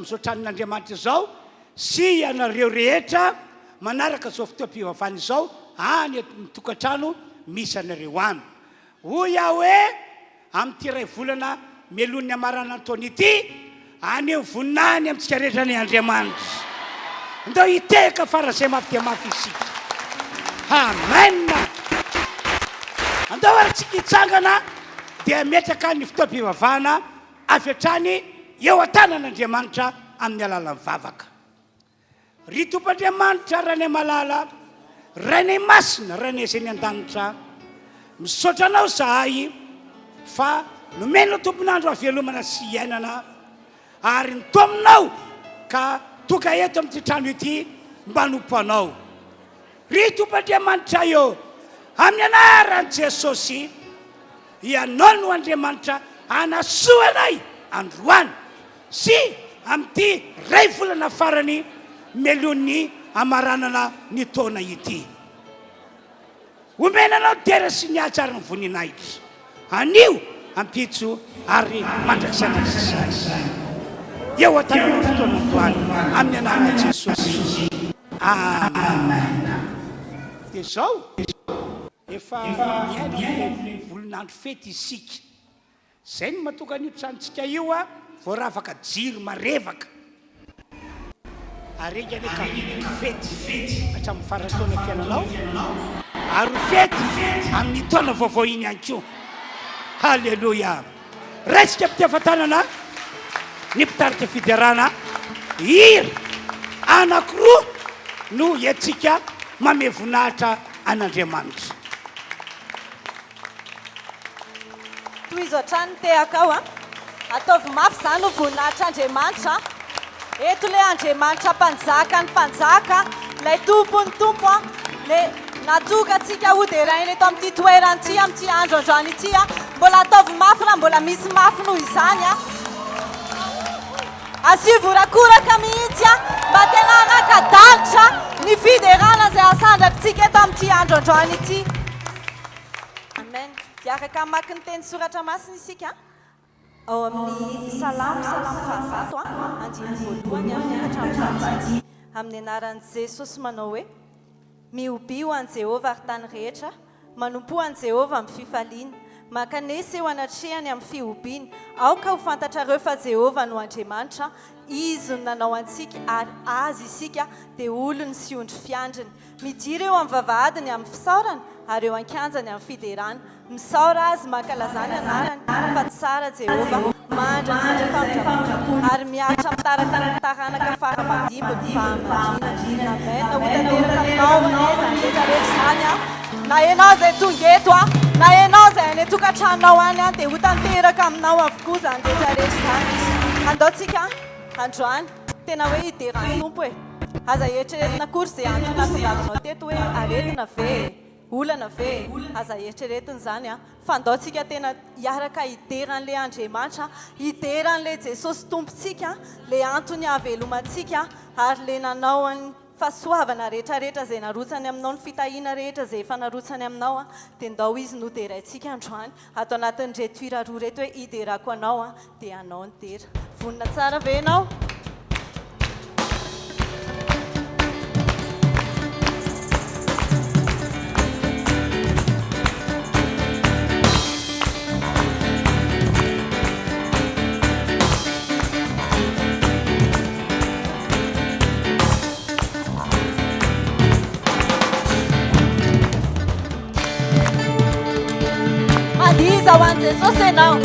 amin'izao tranon'Andriamanitra izao sy ianareo rehetra manaraka izao fotoam-pivavahana izao any amin'ny tokantrano misy anareo any. Hoy aho hoe, amin'ity iray volana mialoha ny hamaranana ny taona ity, haneho voninahiny amintsika rehetra anie Andriamanitra. Ndao hitehaka faran'izay mafy dia mafy isika. Amen! Andao ary tsika hitsangana dia hametraka ny fotoam-pivavahana avy hatrany eo an-tanan'Andriamanitra amin'ny alalan'ny vavaka. Ry Tompo Andriamanitra, Rainay malala, Rainay masina, Rainay izay any an-danitra, misaotra Anao izahay fa nomenao tompon'andro havelomana sy hiainana ary nitaominao ka tonga eto amin'ity trano ity mba hanompo Anao. Ry Tompo Andriamanitray ô, amin'ny anaran'i Jesosy, Ianao no Andriamanitra hanasoa anay androany sy amin'ity iray volana farany mialoha hamaranana ny taona ity. Omena anao ny dera sy ny haja ary ny voninahitra, anio, ampitso ary mandrakizay mandrakizay. Eo an-tananao ny fotoana androany, amin'ny anaran'i Jesosy. Amena. Dia izao, efa miaina amin'ilay volon'andro fety isika. Izay no mahatonga an'io tranontsika io voaravaka jiro marevaka. Ary enga anie ka ho fety hatramin'ny faran'ny taona fiainanao, ary ho fety amin'ny taona vaovao iny ihany koa. Haleloia! Raisika am-pitiavan-tanana ny mpitarika fiderana hira anankiroa no entsika mamehy voninahitra an'Andriamanitra. Tohizo hatrany ny tehakao a. Ataovy mafy izany ho voninahitr'Andriamanitra a. Eto ilay Andriamanitra Mpanjaka ny mpanjaka, ilay Tompon'ny tompo a, ilay natonga antsika hoderaina eto amin'ity toerana ity amin'ity andro androany ity a. Mbola ataovy mafy raha mbola misy mafy noho izany a. Asio horakoraka mihitsy a, mba tena hanaka-dalitra ny fiderana izay asandratritsika eto amin'ity andro androany ity. Amen. Hiaraka hamaky ny teny soratra masina isika ao amin'ny Salamo, Salamo fahazato, andininy voalohany hatramin'ny fahadimy. Amin'ny anaran'i Jesosy manao hoe, Mihobia ho an'i Jehovah ry tany rehetra, manompoa an'i Jehovah amin'ny fifaliana. Mankanesa eo anatrehany amin'ny fihobiana. Aoka ho fantatrareo fa Jehovah no Andriamanitra, Izy no nanao antsika ary Azy isika, dia olony sy ondry fiandriny. Midira eo amin'ny vavahadiny amin'ny fisaorana, ary eo an-kianjany amin'ny fiderana. Misaora Azy, mankalazà ny anarany, fa tsara Jehovah, mandrakizay ny famindram-pony, ary mihatra amin'ny taranaka taranaka fara aman-dimby ny fahamarinany. Amen. Ho tanteraka aminao anie izany rehetra rehetra izany an! Na ianao izay tonga eto an, na ianao izay any an-tokantranonao any an, dia ho tanteraka aminao avokoa izany rehetra rehetra izany. Andao tsika androany. Tena hoe hidera ny Tompo e! Aza eritreretina akory ze antony nahatongavanao teto hoe aretina ve e? Olana ve e? Aza eritreretina izany an! Fa ndao tsika tena hiaraka hidera an'le Andriamanitra, hidera an'le Jesosy Tompontsika, le antony hahavelomantsika ary le nanao an'ny fahasoavana rehetrarehetra izay narotsany aminao, ny fitahiana rehetra izay efa narotsany aminao an, dia ndao Izy no deraintsika androany ato anatin'ireto hira roa ireto hoe hiderako anao an, dia anao ny dera. Vonona tsara ve ianao? Mandihiza ho an'i Jesosy ianao.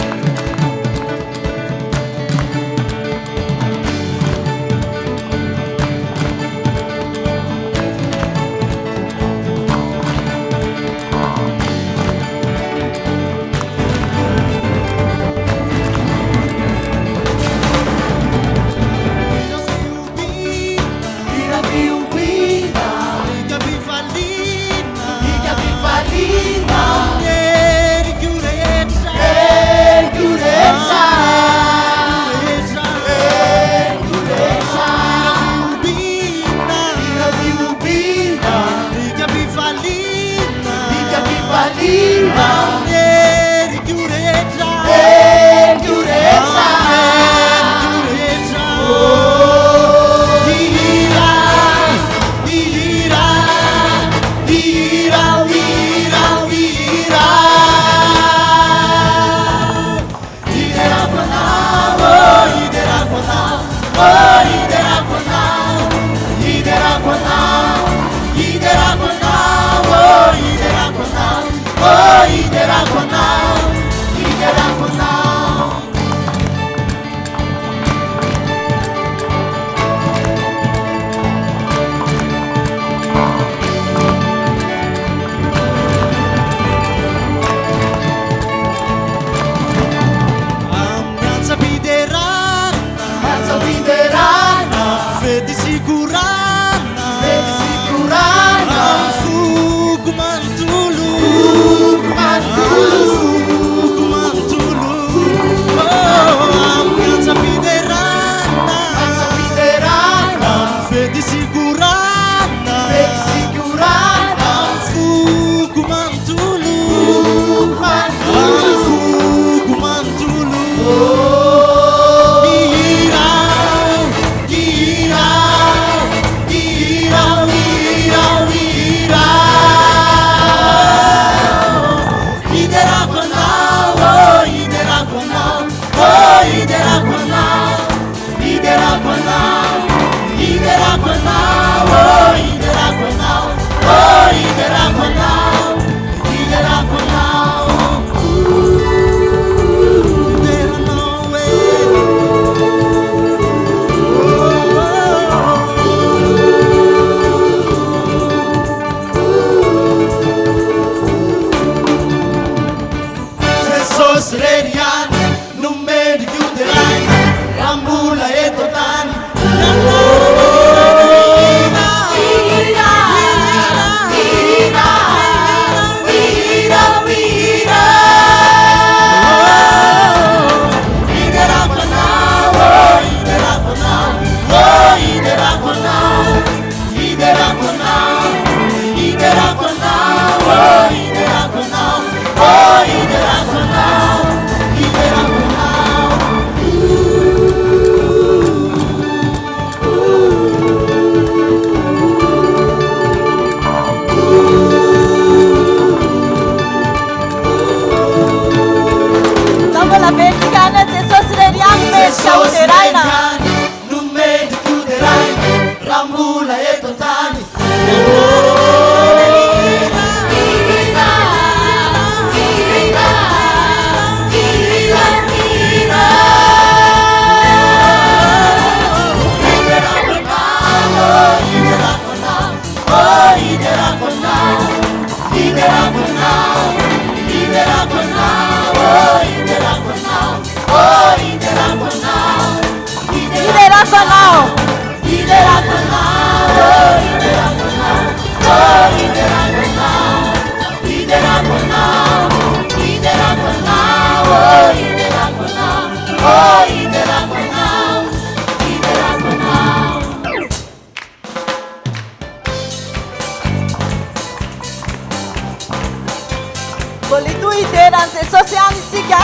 Mbola hitohy hidera an'i Jesosy ihany isika.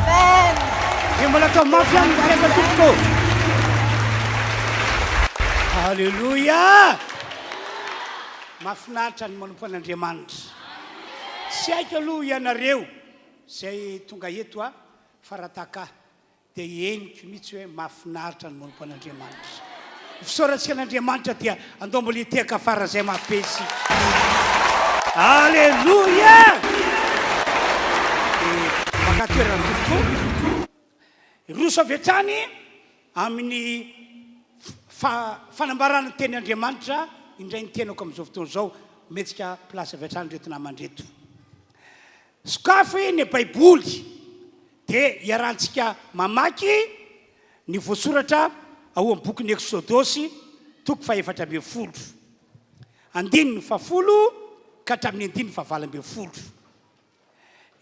Amen. Dia mbola atao mafy ihany ny tehaka tompoko. Alléluia. Mahafinaritra ny manompo an'Andriamanitra. Tsy haiko aloha ianareo izay tonga eto a, fa raha tahaka ahy dia henoko mihitsy hoe mahafinaritra ny manompo an'Andriamanitra. Ny fisaorantsika an'Andriamanitra dia andao mbola hitehaka faran'izay mafy be isika. Aleloia! Dia maka toerana tompoko. Hiroso avy hatrany amin'ny fanambarana ny teny Andriamanitra indray ny tenako amin'izao fotoana izao. Omentsika place avy hatrany ireto namana ireto. Sokafy ny Baiboly dia iarahantsika mamaky ny voasoratra ao amin'ny bokin'ny Eksodosy toko fahefatra ambinifolo, andininy fahafolo ka hatramin'ny andininy fahavalo ambinifolo.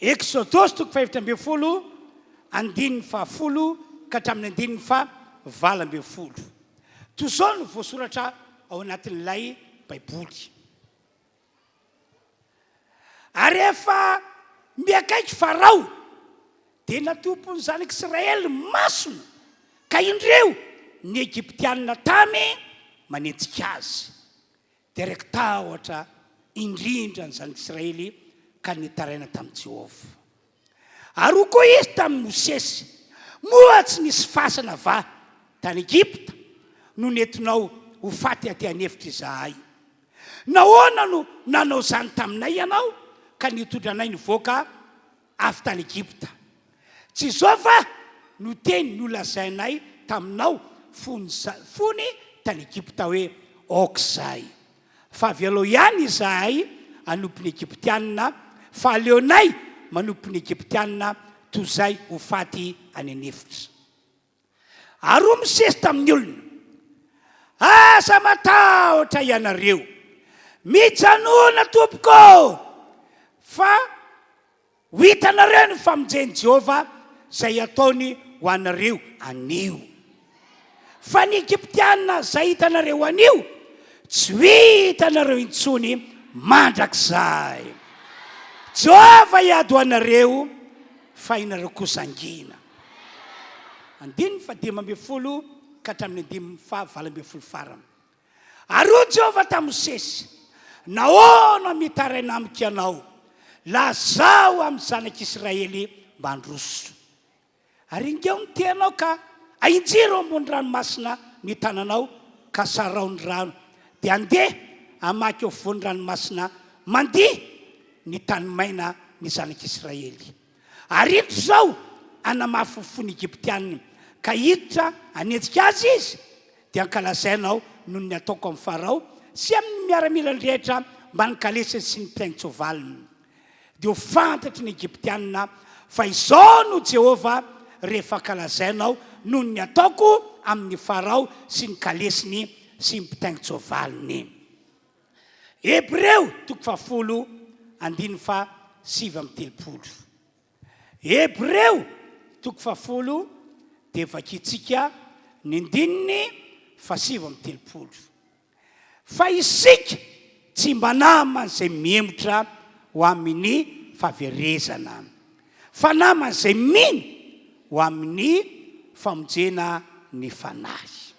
Eksodosy toko fahefatra ambinifolo, andininy fahafolo ka hatramin'ny andininy fahavalo ambinifolo. Toy izao no voasoratra ao anatin'ilay Baiboly. Ary rehefa miakaiky Farao, dia natompon'ny zanak'Israely ny masony, ka indreo ny Egyptianina tamy manenjika azy. Dia raiki-tahotra indrindra ny zanak'Israely ka nitaraina tamin'i Jehovah. Ary hoy koa izy tamin'i Mosesy, Moa tsy nisy fasana va tany Egypta no nentinao ho faty aty an'efitra izahay? Nahoana no nanao izany taminay ianao ka nitondra anay nivoaka avy tany Egypta? Tsy izao va no teny nolazainay taminao fony fony tany Egypta hoe, 'Aoka izahay, fa avelao ihany izahay hanompo ny Egyptianina, fa aleonay manompo ny Egyptianina toy izay ho faty any an'efitra. Ary hoy Mosesy tamin'ny olona, Aza matahotra ianareo, mijanòna tompoko, fa ho hitanareo ny famonjen'i Jehovah izay hataony ho anareo anio. Fa ny Egyptiana izay hitanareo anio, tsy ho hitanareo intsony mandrakizay. Jehovah hiady ho anareo, fa ianareo kosa hangina. Andininy fahadimy ambinifolo ka hatramin'ny andininy fahavalo ambinifolo farany. Ary hoy Jehovah tamin'i Mosesy, Nahoana mitaraina amiko ianao? Lazao amin'ny zanak'Israely mba handroso. Ary ingeo ny tehanao ka ahinjiro ambony ranomasina ny tananao ka sarao ny rano, dia handeha hamaky eo afovoan'ny ranomasina mandia ny tany maina ny zanak'Israely. Ary indro izao hanamafy ny fon'ny Egyptiana, ka hiditra hanenjika azy izy, dia hankalazainao noho ny ataoko amin'i Farao sy amin'ny miaramilany rehetra mbamin'ny kalesiny sy ny mpihain-tsoavaliny. Dia ho fantatry ny Egyptiana fa izao no Jehovah rehefa ankalazainao noho ny ataoko amin'i Farao sy ny kalesiny sy ny mpitaingin-tsoavaliny. Hebreo toko fahafolo andininy faha-39. Hebreo toko fahafolo dia vakintsika ny andininy faha-39. Fa isika tsy mba naman'izay mihemotra ho amin'ny fahaverezana, fa naman'izay mino ho amin'ny famonjena ny fanahy.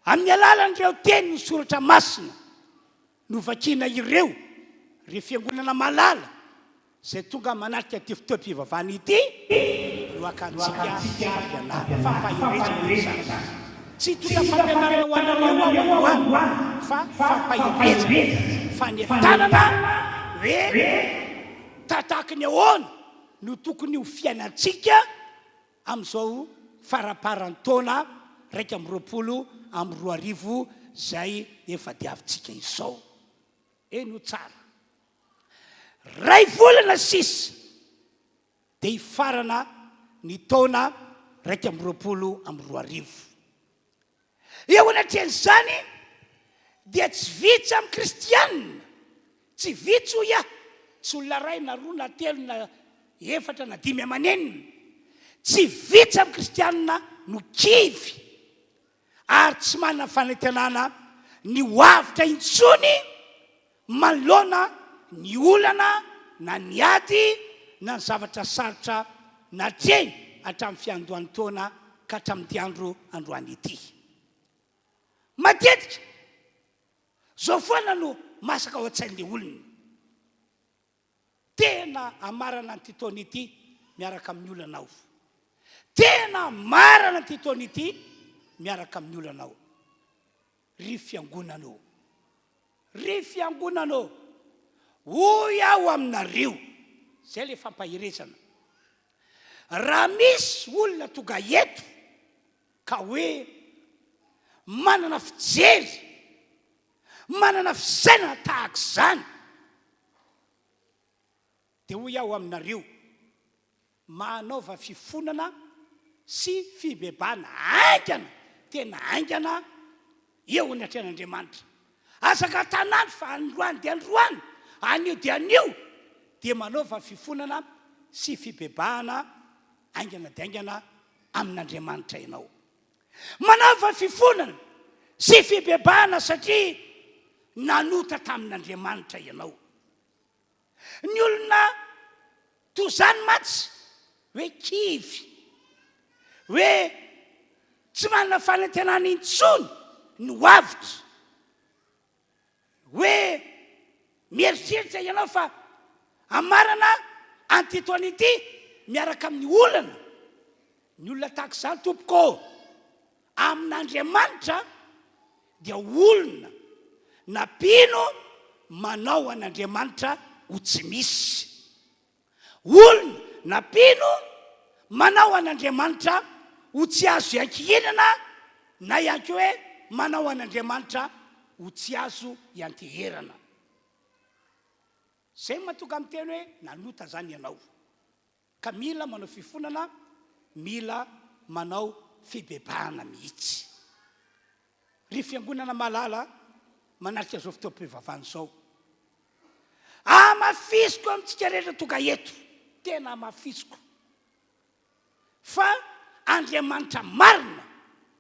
Amin'ny alalan'ireo tenin'ny Soratra Masina novakiana ireo, ry Fiangonana malala izay tonga manatrika ity fotoam-pivavahana ity, no hakantsika fampianarana, fampaherezana izany. Tsy hitondra fampianarana ho anareo aho androany, fa fampaherezana, fanentanana hoe tahatahaky ny ahoana no tokony ho fiainantsika amin'izao faramparan'ny taona 2021 izay efa diavintsika izao. Henoy tsara. Ray volana sisa dia hifarana ny taona 2021. Eo anatrehan'izany dia tsy vitsy amin'ny kristianina, tsy vitsy hoy aho, tsy olona iray na roa na telo na efatra na dimy aman'enina, tsy vitsy amin'ny kristianina no kivy ary tsy manana fanantenana ny ho avotra intsony manoloana ny olana na ny ady na ny zavatra sarotra natrehiny hatramin'ny fiandohan'ny taona ka hatramin'ity andro androany ity. Matetika, izao foana no masaka ao an-tsain'ilay olona. Tena hamarana an'ity taona ity miaraka amin'ny olana aho. Tena hamarana an'ity taona ity miaraka amin'ny olana aho. Ry fiangonana ô! Ry fiangonana ô! Hoy aho aminareo, izay ilay fampaherezana, raha misy olona tonga eto ka hoe manana fijery, manana fisainana tahaka izany. Dia hoy aho aminareo, Manaova fifonana sy fibebahana haingana, tena haingana, eo anatrehan'Andriamanitra. Aza angatanandro fa androany dia androany, anio dia anio, dia manaova fifonana sy fibebahana haingana dia haingana amin'Andriamanitra ianao. Manaova fifonana sy fibebahana satria nanota tamin'Andriamanitra ianao. Ny olona toa izany mantsy hoe kivy, hoe tsy manana fanantenana intsony ny ho avotra, hoe mieritreritra ianao fa hamarana an'ity taona ity miaraka amin'ny olana. Ny olona tahaka izany tompoko ô, amin'Andriamanitra dia olona na mpino manao an'Andriamanitra ho tsy misy. Olona na mpino manao an'Andriamanitra ho tsy azo iankihinana na ihany koa hoe manao an'Andriamanitra ho tsy azo ianteherana. Izay no mahatonga miteny hoe nanota izany ianao. Ka mila manao fifonana, mila manao fibebahana mihitsy. Ry fiangonana malala manatrika izao fotoam-pivavahana izao, hamafisiko amintsika rehetra tonga eto, tena hamafisiko, fa Andriamanitra marina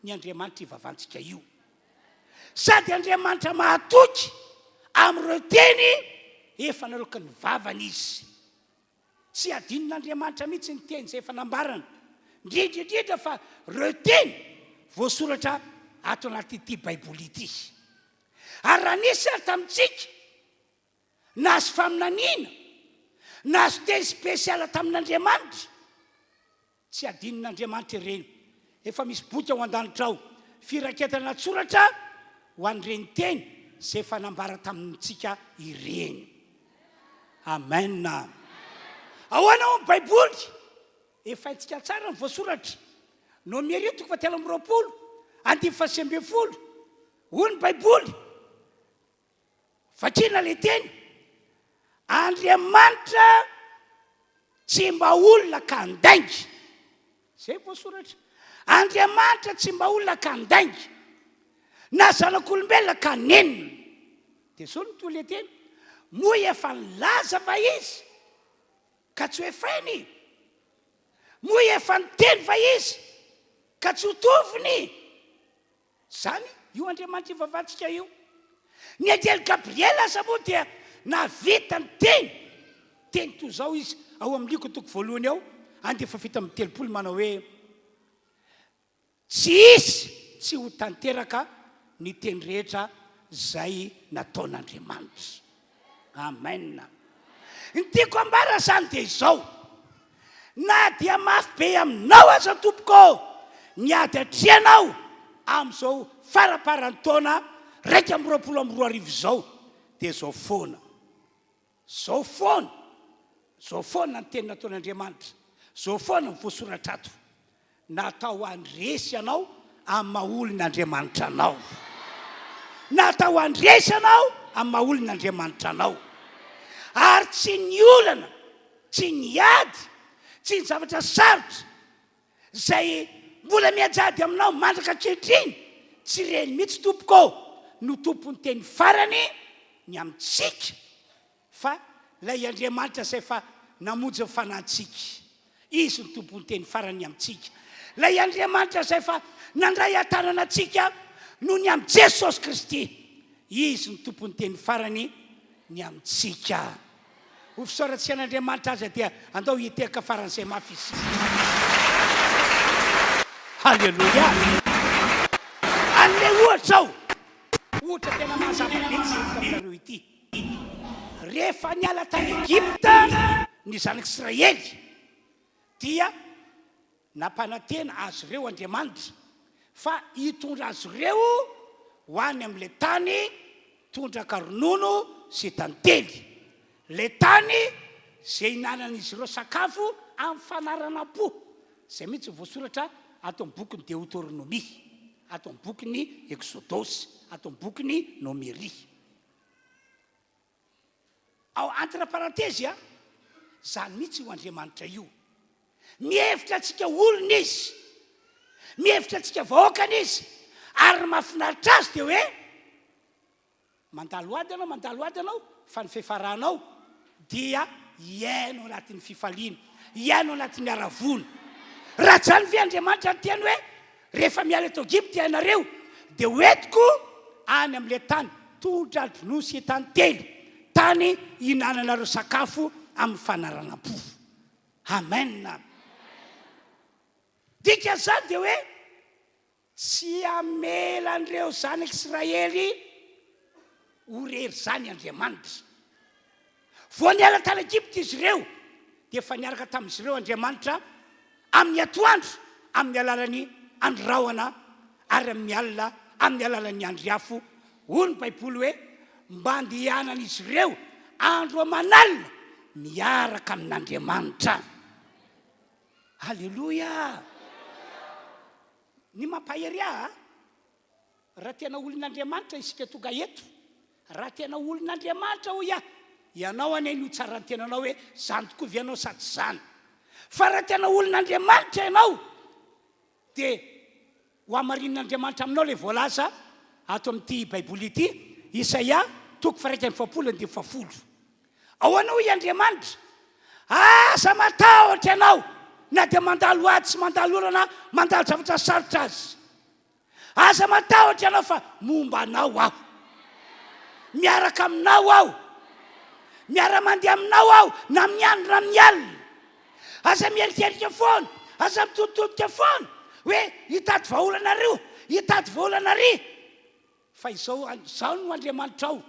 ny Andriamanitra ivavahantsika io. Sady Andriamanitra mahatoky amin'ireo teny efa naloaky ny vavany Izy. Tsy adinon'Andriamanitra mihitsy ny teny izay efa nambarany, indrindra indrindra fa ireo teny voasoratra ato anatin'ity Baiboly ity. Ary raha nisy ary tamintsika nahazo faminaniana, nahazo teny spesiala tamin'Andriamanitra, Tsy adinon'Andriamanitra ireny. Efa misy boky ao an-danitra ao, firaketana an-tsoratra ho an'ireny teny izay efa nambara tamintsika ireny. Amen. Ahoana hoy ny Baiboly? Efa haintsika tsara ny voasoratra. Nomery toko fahatelo amby 20, andininy faha-19. Hoy ny Baiboly, Vakina ilay teny, Andriamanitra tsy mba olona ka handainga. Izay voasoratra. Andriamanitra tsy mba olona ka handainga, na zanak'olombelona ka hanenina. Dia izao no toa ilay teny, moa efa nilaza va izy ka tsy ho efainy? Moa efa niteny va izy ka tsy ho toviny? Izany io Andriamanitra ivavahantsika io. Ny anjely Gabriela aza moa dia nahavita niteny teny toy izao izy ao amin'ny Lioka toko voalohany ao, andininy faha-37 manao hoe, Tsy hisy tsy ho tanteraka ny teny rehetra izay nataon'Andriamanitra. Amen. Ny tiako ambara izany dia izao, na dia mafy be aminao aza tompoko ô, ny ady atrehanao amin'izao faramparan'ny taona 2021 izao dia izao foana. Zao foana, zao foana ny teny nataon'Andriamanitra, zao foana ny voasoratra ato. Natao handresy anao amin'ny maha olon'Andriamanitra anao. Natao handresy anao amin'ny maha olon'Andriamanitra anao. Ary tsy ny olana, tsy ny ady, tsy ny zavatra sarotra izay mbola mianjady aminao mandraka ankehitriny, tsy ireny mihitsy tompoko ô no tompon'ny teny farany ny amintsika. Fa ilay Andriamanitra izay efa namonjy ny fanahintsika, Izy no tompon'ny teny farany amintsika. Ilay Andriamanitra izay efa nandray an-tanana antsika noho ny amin'i Jesosy Kristy, Izy no tompon'ny teny farany ny amintsika. Ho fisaorantsika an'Andriamanitra aza dia andao hitehaka faran'izay mafy isika. Haleloia! Hanome ohatra aho, ohatra tena mazava be tsy hevitra aminareo ity. Rehefa niala tany Egypta ny zanak'Israely, dia nampanantena azy ireo Andriamanitra fa hitondra azy ireo ho any amin'ilay tany tondraka ronono sy tantely, ilay tany izay hinanan'izy ireo sakafo amin'ny fanaranam-po. Izay mihitsy no voasoratra ato amin'ny bokin'ny Deoteronomia, ato amin'ny bokin'ny Eksodosy, ato amin'ny bokin'ny Nomeria. Ao entre parenthèse a, Izany mihitsy io Andriamanitra io. Mihevitra antsika olona Izy. Mihevitra antsika vahoakany Izy. Ary ny mahafinaritra Azy dia hoe, Mandalo ady ianao, mandalo ady ianao, fa ny fiafaranao dia hiaina ao anatin'ny fifaliana, hiaina ao anatin'ny haravoana. Raha tsy izany ve Andriamanitra niteny hoe, rehefa miala eto Egypta ianareo, dia ho entiko any amin'ilay tany tondra-dronono sy tantely, tany hihinananareo sakafo amin'ny fanaranam-po. Amen. Dikan'izany dia hoe, Tsy hamela an'ireo zanak'Israely ho rery izany Andriamanitra. Vao niala tany Egypta izy ireo, dia efa niaraka tamin'izy ireo Andriamanitra amin'ny atoandro amin'ny alalan'ny andry rahona ary amin'ny alina amin'ny alalan'ny andry afo. Hoy ny Baiboly hoe, Mba handehanan'izy ireo andro aman'alina miaraka amin'Andriamanitra. Aleloia! Ny mampahery ahy, raha tena olon'Andriamanitra isika tonga eto, raha tena olon'Andriamanitra hoy aho, ianao anie no hitsaran'ny tenanao hoe zany tokoa ve ianao sa tsy zany. Fa raha tena olon'Andriamanitra ianao dia ho hamarinin'Andriamanitra aminao ilay voalaza ato amin'ity Baiboly ity, Isaia toko faha-41 andininy fahafolo. Ahoana hoy Andriamanitra? Aza matahotra ianao na dia mandalo ady sy mandalo olana, mandalo zavatra sarotra aza. Aza matahotra ianao fa momba anao aho. Miaraka aminao aho. Miara-mandeha aminao aho na amin'ny andro na amin'ny alina. Aza mierikerika foana, aza mitoditodika foana hoe hitady vahaolana aroa, hitady vahaolana ary. Fa izao, Izaho no Andriamanitrao,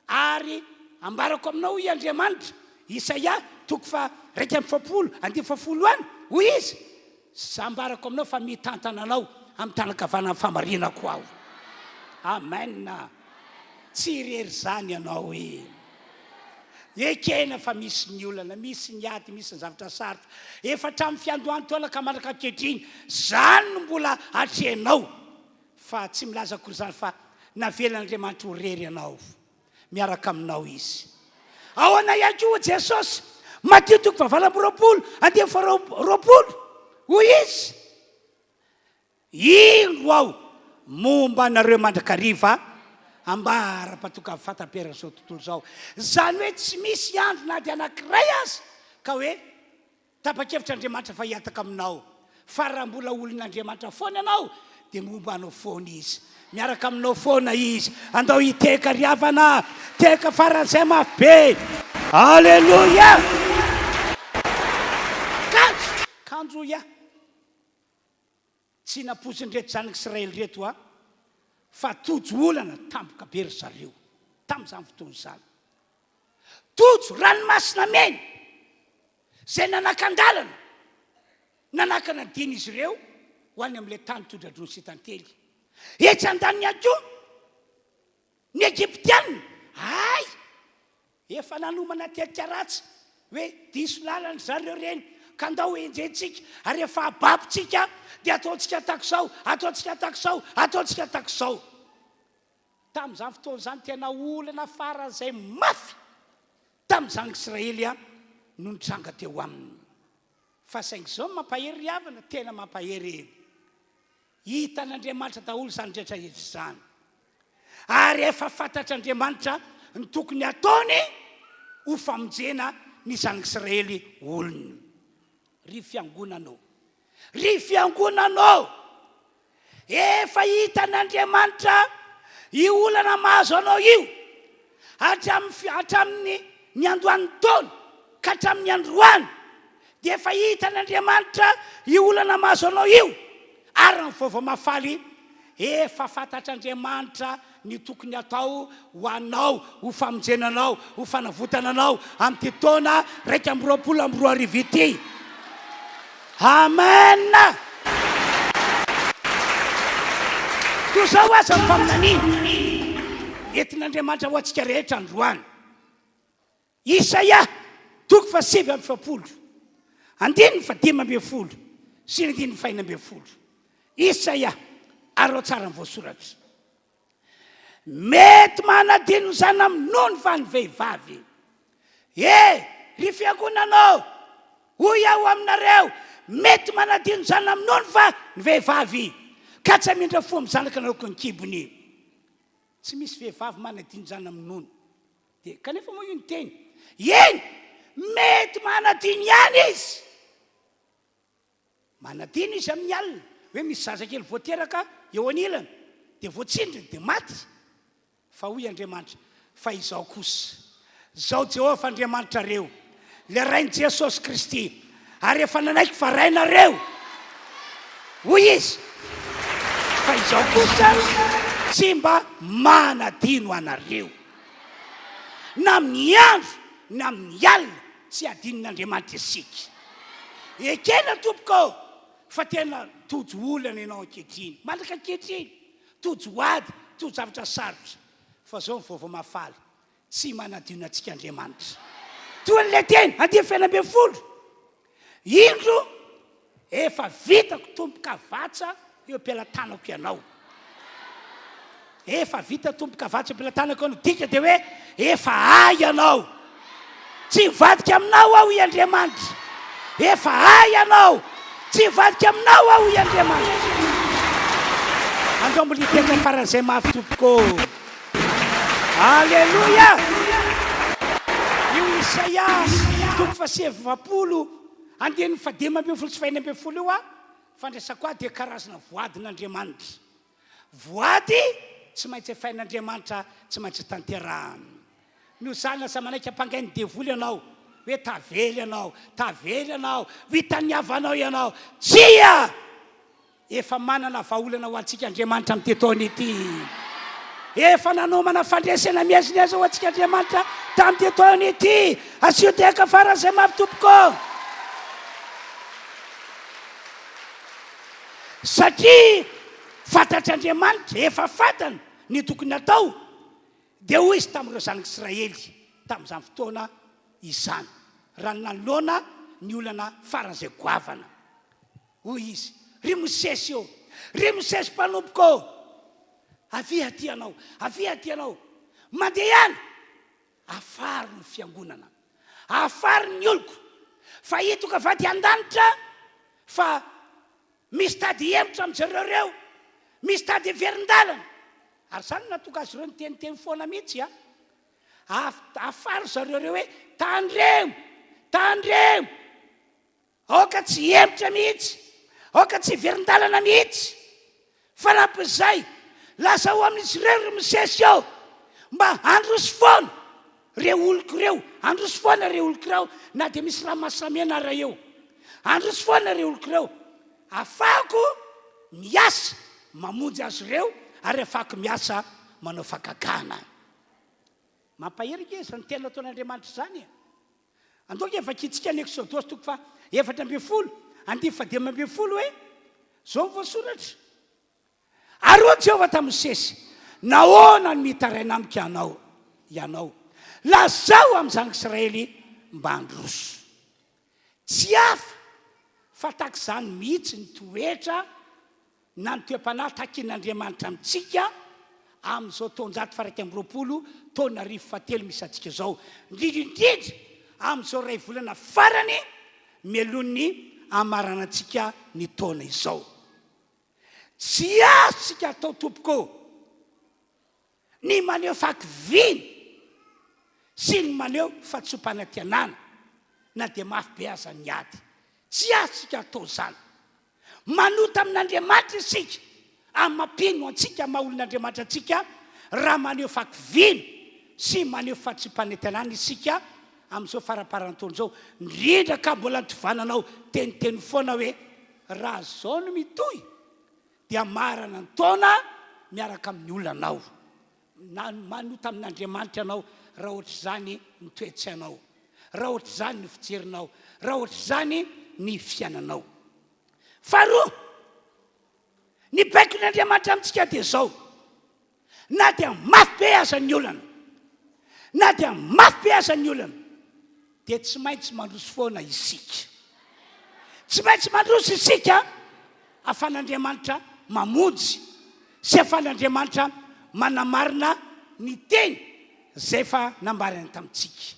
ary ambarako aminao, hoy Andriamanitra, Isaia, toko faha-41, andininy fahafolo any, hoy Izy, Ambarako aminao fa mitantana anao amin'ny tanan-kavanan'ny fahamarinako Aho. Amen. Tsy irery izany ianao e. Ekena fa misy ny olana, misy ny ady, misy ny zavatra sarotra. Efa hatramin'ny fiandohan'ny taona ka mandraka ankehitriny, izany no mbola atrehinao. Fa tsy milaza akory izany fa navelan'Andriamanitra ho irery ianao. Miaraka aminao Izy. Ahoana ihany koa hoy Jesosy, Matio toko fahavalo amby 20, andininy faharoapolo, hoy Izy, Indro Aho momba anareo mandrakariva ambara-patokan'ny fahataperan'izao tontolo izao. Izany hoe tsy misy andro na dia anankiray aza ka hoe Tapa-kevitra Andriamanitra fa hihataka aminao, fa raha mbola olon'Andriamanitra foana ianao, dia momba anao foana Izy. Miaraka aminao foana Izy. Andao hitehaka ry havana, tehaka faran'izay mafy be. Aleloia! Kanjo, kanjo hoy aho, tsy nampoizin'ireto zanak'Israely ireto aho, fa tojo olana tampoka be ry zareo, tamin'izany fotoana izany. Tojo ranomasina mena izay nanakan-dalana, nanakana ny dian'izy ireo ho any amin'ilay tany tondra-drono sy tantely. Etsy andaniny ihany koa, ny Egyptiana, hay, efa nanomana tetika ratsy hoe diso lalana ry zareo ireny, ka ndao henjehintsika, ary rehefa hababontsika dia ataontsika tahaka izao, ataontsika tahaka izao, ataontsika tahaka izao. Tamin'izany fotoana izany, tena olana faran'izay mafy tamin'ny zanak'Israely no nitranga teo aminy. Fa saingy izao no mampahery ry havana, tena mampahery e! Hitan'Andriamanitra daholo izany rehetra rehetra izany. Ary efa fantatr'Andriamanitra ny tokony hataony ho famonjena ny zanak'Israely olony. Ry fiangonana ô! Ry fiangonana ô! Efa hitan'Andriamanitra io olana mahazo anao io hatramin'ny hatramin'ny niandohan'ny taona ka hatramin'ny androany dia efa hitan'Andriamanitra io olana mahazo anao io ary ny vaovao mahafaly efa fantatr'Andriamanitra ny tokony hatao ho anao, ho famonjena anao, ho fanavotana anao amin'ity taona 2021 ity. Amen! Toy izao aza ny faminaniana entin'Andriamanitra ho antsika rehetra androany. Isaia, toko faha-49, andininy faha-15 sy ny andininy faha-16. Isaia, araho tsara ny voasoratra. Mety manadino ny zana-minono va ny vehivavy? E! ry fiangonana ô, hoy aho aminareo, mety manadino zana-minono va ny vehivavy, ka tsy hamindra fo amin'ny zanaka naloaky ny kibony? Tsy misy vehivavy manadino zana-minono. Dia, kanefa moa io ny teny. Eny, mety manadino ihany izy. Manadino izy amin'ny alina, hoe misy zazakely voateraka eo anilany, dia voatsindriny, dia maty. Fa hoy Andriamanitra, Fa izaho kosa, izaho Jehovah Andriamanitrareo, ilay Rain'i Jesosy Kristy, ary efa nanaiky fa Rainareo. Hoy Izy, Fa izaho kosa tsy mba manadino anareo. Na amin'ny andro na amin'ny alina, tsy adinon'Andriamanitra isika. Ekena tompoko ô, fa tena tojo olana ianao ankehitriny, mandraka ankehitriny. Tojo ady, tojo zavatra sarotra. Fa zao ny vaovao mahafaly, tsy manadino antsika Andriamanitra. Toa an'ilay teny, andiany fahenina 16, Indro efa vitako tombokavatsa eo am-pelatanako ianao. Efa vita tombokavatsa eo am-pelatanako ianao. Dika dia hoe efa ahy ianao. Tsy hivadika aminao aho, hoy Andriamanitra. Efa ahy ianao. Tsy hivadika aminao aho, hoy Andriamanitra. Andao mbola hitehaka faran'izay mafy tompoko. Aleloia! Io Isaia toko faha-49 andininy faha-15 sy faha-16 io, fandraisako ahy dia karazana voadin'Andriamanitra. Voady tsy maintsy efain'Andriamanitra, tsy maintsy tanterahany. Noho izany aza manaiky ampangain'ny devoly ianao hoe tavela ianao, tavela ianao, ho hitan'ny havanao ianao. Tsia! Efa manana vahaolana ho antsika Andriamanitra amin'ity taona ity. Efa nanomana fandresena miezineza ho antsika Andriamanitra tamin'ity taona ity. Asio tehaka faran'izay mafy tompoko. Satria fantatr'Andriamanitra, efa fantany ny tokony hatao, dia hoy izy tamin'ireo zanak'Israely tamin'izany fotoana izany, raha nanoloana ny olana faran'izay goavana. Hoy izy, Ry Mosesy ô, ry Mosesy mpanompoko ô, avia aty ianao, avia aty ianao, mandehana, afaro ny fiangonana, afaro ny oloko, fa hitoka avy aty an-danitra fa misy tady hihemotra amin-jareo ireo, misy tady hiverin-dalana. Ary izany no nahatonga azy ireo niteniteny foana mihitsy an. Afaro zareo ireo hoe, tandremo, tandremo. Aoka tsy hihemotra mihitsy, aoka tsy hiverin-dalana mihitsy. Fanampin'izay, lazao amin'izy ireo, ry Mosesy ô, mba handroso foana ireo oloko ireo, handroso foana ireo oloko ireo, na dia misy ranomasina ara eo. Handroso foana ireo oloko ireo. Afahako miasa mamonjy azy ireo, ary afahako miasa manao fagagana. Mampahery ange izany teny nataon'Andriamanitra izany e! Andao ange vakintsika ny Eksodosy toko faha 14, andininy faha 15 hoe, Izao no voasoratra, Ary hoy Jehovah tamin'i Mosesy, Nahoana no mitaraina amiko ianao, ianao? Lazao amin'ny zanak'Israely mba handroso. Tsy hafa fa tahaka izany mihitsy ny toetra na ny toe-panahy takin'Andriamanitra amintsika amin'izao taonjato faha-21, taona arivo fahatelo misy antsika izao, indrindra indrindra amin'izao iray volana farany mialoha ny hamaranantsika ny taona izao. Tsy azontsika atao tompoko ô, ny maneho fahakiviana sy ny maneho fahatsoam-panantenana na dia mafy be aza ny ady. Tsy azontsika atao izany. Manota amin'Andriamanitra isika amin'ny mampino antsika maha olon'Andriamanitra antsika raha maneho fahakiviana sy maneho fahatsim-panentanana isika amin'izao faramparan-taona izao, indrindra ka mbola nitovananao teniteny foana hoe raha izao no mitohy dia marana ny taona miaraka amin'ny olanao. Na manota amin'Andriamanitra ianao raha ohatr'izany ny toe-tsainao, raha ohatr'izany ny fijerinao, raha ohatr'izany ny fiainanao. Faharoa, ny baikon'Andriamanitra amintsika dia izao, na dia mafy be aza ny olana, na dia mafy be aza ny olana, dia tsy maintsy mandroso foana isika. Tsy maintsy mandroso isika ahafahan'Andriamanitra mamonjy sy ahafahan'Andriamanitra manamarina ny teny izay efa nambarany tamintsika.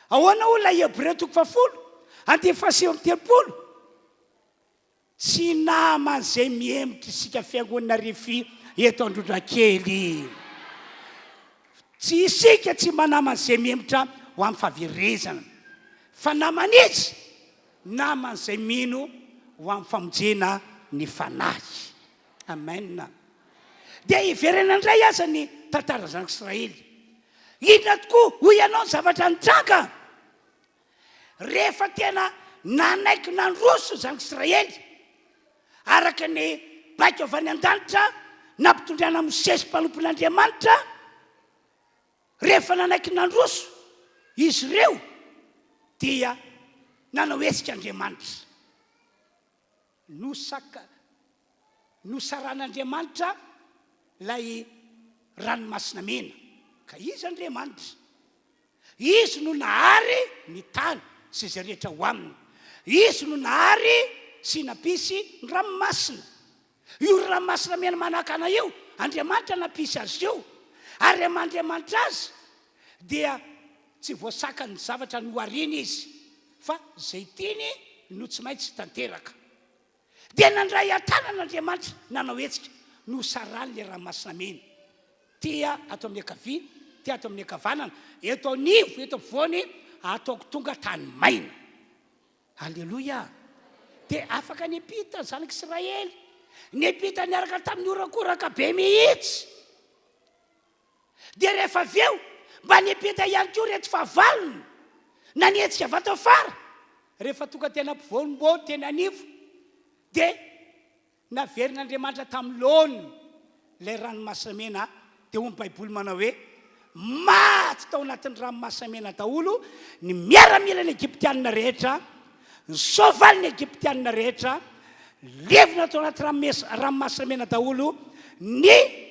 Ahoana hoy ilay Hebreo toko fahafolo, andininy fahasivy amby 30? Tsy naman'izay mihemotra isika fiangonana Refi eto Androndrakely. Tsy isika tsy mba naman'izay mihemotra ho amin'ny fahaverezana, fa naman'iza? Naman'izay mino ho amin'ny famonjena ny fanahy. Amen. Dia hiverena indray aza ny tantaran'ny zanak'Israely. Inona tokoa hoy ianao ny zavatra nitranga? Rehefa tena nanaiky nandroso ny zanak'Israely, araka ny baiko avy any an-danitra nampitondrana Mosesy mpanompon'Andriamanitra, rehefa nanaiky nandroso izy ireo dia nanao hetsika Andriamanitra. Nosaka, nosaran'Andriamanitra ilay Ranomasina Mena. Ka Izy Andriamanitra. Izy no nahary ny tany sy izay rehetra ao aminy. Izy no nahary sy nampisy ny ranomasina. Io Ranomasina Mena manakana io, Andriamanitra nampisy azy io. Ary raha maha-Andriamanitra Azy, dia tsy voasakan'ny zavatra nohariny Izy, fa izay tiany no tsy maintsy tanteraka. Dia nandray an-tanana Andriamanitra, nanao hetsika, nosarany ilay Ranomasina Mena. Ty ato amin'ny ankavia, ty ato amin'ny ankavanana, eto anivo, eto afovoany, ataoko tonga tany maina. Aleloia! Dia afaka niampita ny zanak'Israely. Niampita niaraka tamin'ny horakoraka be mihitsy. Dia rehefa avy eo, mba niampita ihany koa ireto fahavalony, nanenjika avy ato afara. Rehefa tonga teny ampovoam-boa teny anivo, dia Naverin'Andriamanitra tamin'ny laoniny ilay Ranomasina Mena, dia hoy ny Baiboly manao hoe, Maty tao anatin'ny Ranomasina Mena daholo ny miaramilan'ny Egyptianina rehetra, ny soavalin'ny Egyptianina rehetra, levona tao anaty Ranomasina Mena daholo ny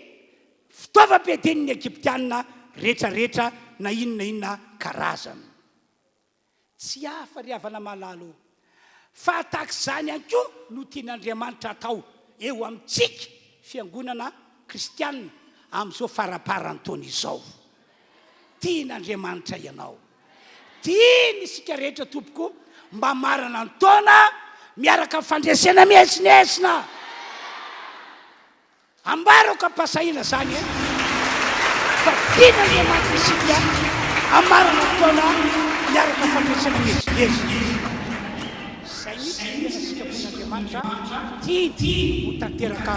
fitaovam-piadian'ny Egyptianina rehetrarehetra na inona inona karazany. Tsy hafa ry havana malala ô! Fa tahaka izany ihany koa no tian'Andriamanitra hatao eo amintsika fiangonana kristiana amin'izao faramparan'ny taona izao. Tian'Andriamanitra ianao. Tiany isika rehetra tompoko mba hamarana ny taona miaraka amin'ny fandresena miezinezina. Ambarako am-pahasahiana izany e! Fa tian'Andriamanitra isika hamarana ny taona miaraka amin'ny fandresena miezinezina. Izay mihitsy no tena sitrapon'Andriamanitra tiany ho tanteraka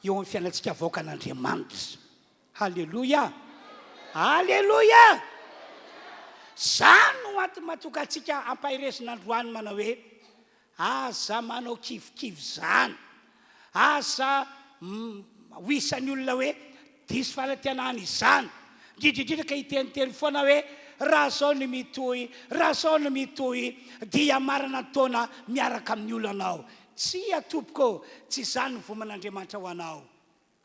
eo amin'ny fiainantsika vahoakan'Andriamanitra. Haleloia! Aleloia! Izany no antony mahatonga antsika ampaherezina androany manao hoe, Aza manao kivikivy izany. Aza ho isan'ny olona hoe diso fanantenana izany. Indrindra indrindra ka hiteniteny foana hoe raha izao no mitohy, raha izao no mitohy dia hamarana ny taona miaraka amin'ny olanao. Tsia tompoko ô, tsy izany no voman'Andriamanitra ho anao.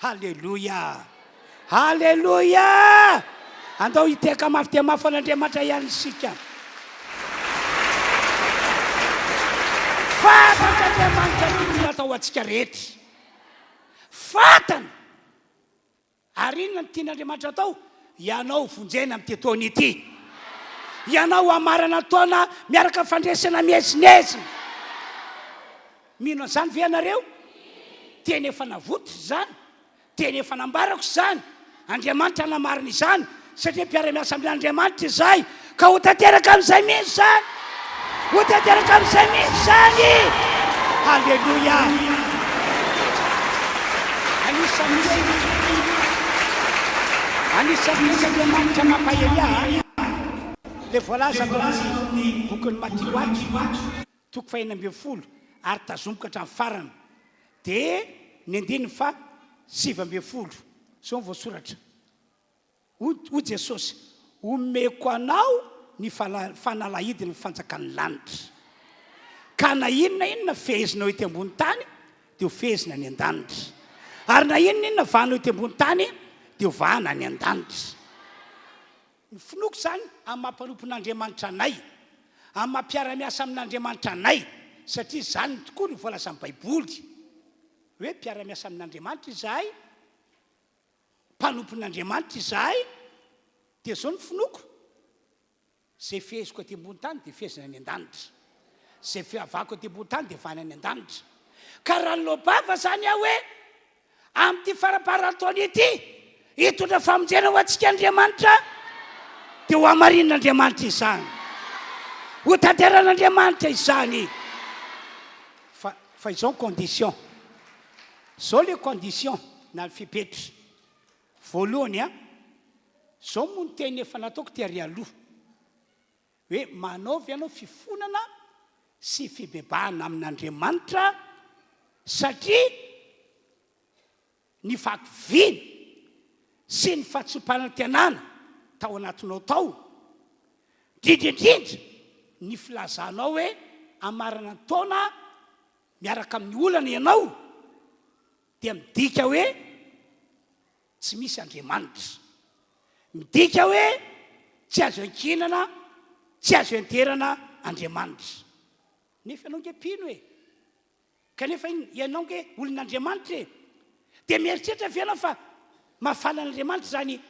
Haleloia! Haleloia! Andao hitehaka mafy dia mafy an'Andriamanitra ihany isika. Fantatr'Andriamanitra ny tokony hatao ho antsika rehetra. Fantany. Ary inona no tian'Andriamanitra atao? Ianao vonjena amin'ity taona ity. Ianao hamarana taona miaraka amin'ny fandresena miezinezina. Mino an'izany ve ianareo? Teny efa navotitra izany. Teny efa nambarako izany. Andriamanitra hanamarina izany satria mpiara-miasa amin'Andriamanitra izahay. Ka ho tanteraka amin'izay mihitsy izany. Ho tanteraka amin'izay mihitsy izany. Haleloia. Anisan'ny teny anisan'ny teny Andriamanitra mampahery ahy ilay voalaza ato amin'ny bokin'i Matio ato, toko faha-16 ary tazomiko hatramin'ny farany, dia ny andininy faha 19. Izao no voasoratra. Hoy Jesosy, Omeko anao ny fanalahidin'ny fanjakan'ny lanitra. Ka na inona na inona fehezinao ety ambony tany, dia ho fehezina any an-danitra. Ary na inona na inona vahanao ety ambony tany, dia ho vahana any an-danitra. Ny finoako izany amin'ny maha mpanompon'Andriamanitra anay, amin'ny maha mpiara-miasa amin'Andriamanitra anay, satria izany tokoa no voalazan'ny Baiboly, hoe mpiara-miasa amin'Andriamanitra izahay, Mpanompon'Andriamanitra izahay, dia izao no finoako. Izay feheziko aty ambony tany dia fehezina any an-danitra. Izay fiavahako aty ambony tany dia vahana any an-danitra. Ka raha niloa-bava izany aho hoe, amin'ity faramparan'ny taona ity, hitondra famonjena ho antsika Andriamanitra, dia ho hamarinin'Andriamanitra izany. Ho tanteran'Andriamanitra izany. Fa, fa izao ny condition. Izao ilay condition na ny fepetra. Voalohany an, izao moa ny teny efa nataoko tery aloha, hoe manaova ianao fifonana sy fibebahana amin'Andriamanitra satria ny fahakiviana sy ny fahatsoam-panantenana tao anatinao tao, indrindra indrindra ny filazanao hoe hamarana ny taona miaraka amin'ny olana ianao, dia midika hoe tsy misy Andriamanitra. Midika hoe tsy azo iankinana, tsy azo ianterana Andriamanitra. Nefa ianao nge mpino e! Kanefa ianao nge olon'Andriamanitra e! Dia mieritreritra ve ianao fa mahafaly an'Andriamanitra izany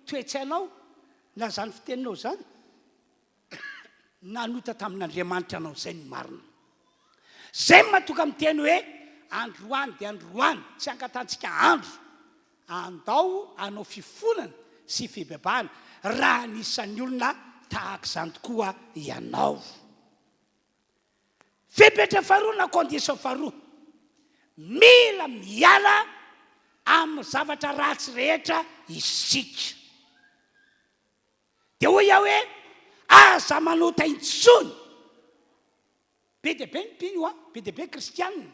toe-tsainao na izany fiteninao izany? Nanota tamin'Andriamanitra anao izay no marina. Izay no mahatonga miteny hoe androany dia androany, tsy angatantsika andro. Andao hanao fifonana sy fibebahana raha anisan'ny olona tahaka izany tokoa ianao. Fepetra faharoa na condition faharoa, mila miala amin'ny zavatra ratsy rehetra isika. Dia hoy aho hoe, Aza manota intsony! Be dia be ny mpino an, be dia be ny kristianina.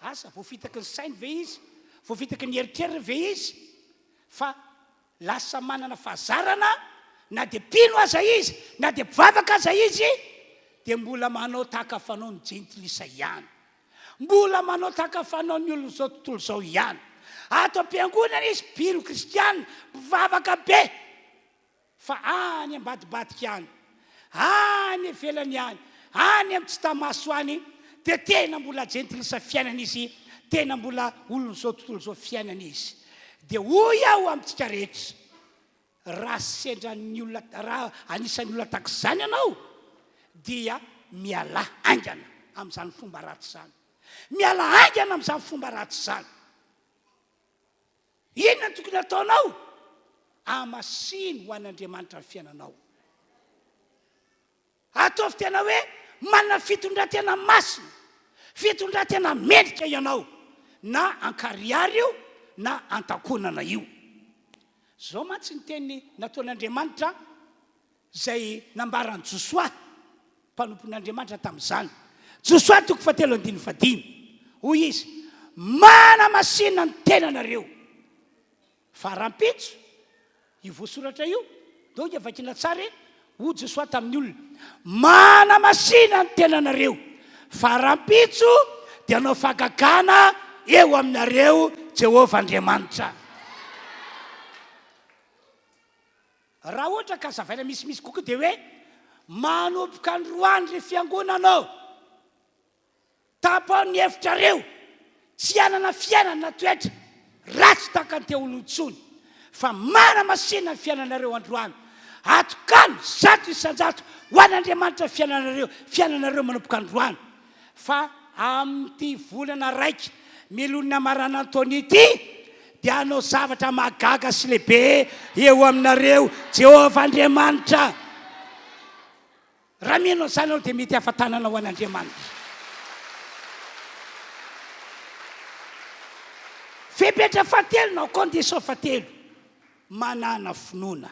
Asa, voafitaky ny sainy ve izy? Voafitaky ny eritreriny ve izy? Fa lasa manana fahazarana, na dia mpino aza izy, na dia mpivavaka aza izy, dia mbola manao tahaka fanaon'ny jentilisa ihany. Mbola manao tahaka fanaon'ny olon'izao tontolo izao ihany. Ato am-piangonana izy, mpino kristiana, mpivavaka be. Fa any ambadibadika any, any ivelany any, any amin'ny tsy tamaso any, dia tena mbola jentilisa fiainana izy, tena mbola olon'izao tontolo izao fiainana izy. Dia hoy aho amintsika rehetra, raha sendran'ny olona, raha anisan'ny olona tahaka izany ianao, dia mialà haingana amin'izany fomba ratsy izany. Mialà haingana amin'izany fomba ratsy izany. Inona no tokony hataonao? Hamasino ho an'Andriamanitra ny fiainanao. Ataovy tena hoe manana fitondran-tena masina, fitondran-tena mendrika ianao, na an-karihary io na an-takonana io. Izao mantsy ny teny nataon'Andriamanitra izay nambaran'i Josoa, mpanompon'Andriamanitra tamin'izany. Josoa toko fahatelo andininy fahadimy. Hoy izy, Manamasina ny tenanareo, fa rahampitso, io voasoratra io, donc vakiana tsara e, hoy Josoa tamin'ny olona, Manamasina ny tenanareo, fa rahampitso dia hanao fahagagana eo aminareo Jehovah Andriamanitra. Raha ohatra ka hazavaina misimisy kokoa dia hoe manomboka androany ry fiangonana ô! Tapaho ny hevitrareo tsy hanana fiainana na toetra ratsy tahaka ny teo aloha intsony fa manamasina ny fiainanareo androany. Atokano 100% ho an'Andriamanitra ny fiainanareo, fiainanareo manomboka androany. Fa amin'ity volana raika mialoha ny hamarana ny taona ity, dia hanao zavatra mahagaga sy lehibe eo aminareo Jehovah Andriamanitra. Raha mino an'izany ianao, dia mety hafa-tanana ho an'Andriamanitra. Fepetra fahatelo na condition fahatelo, manàna finoana.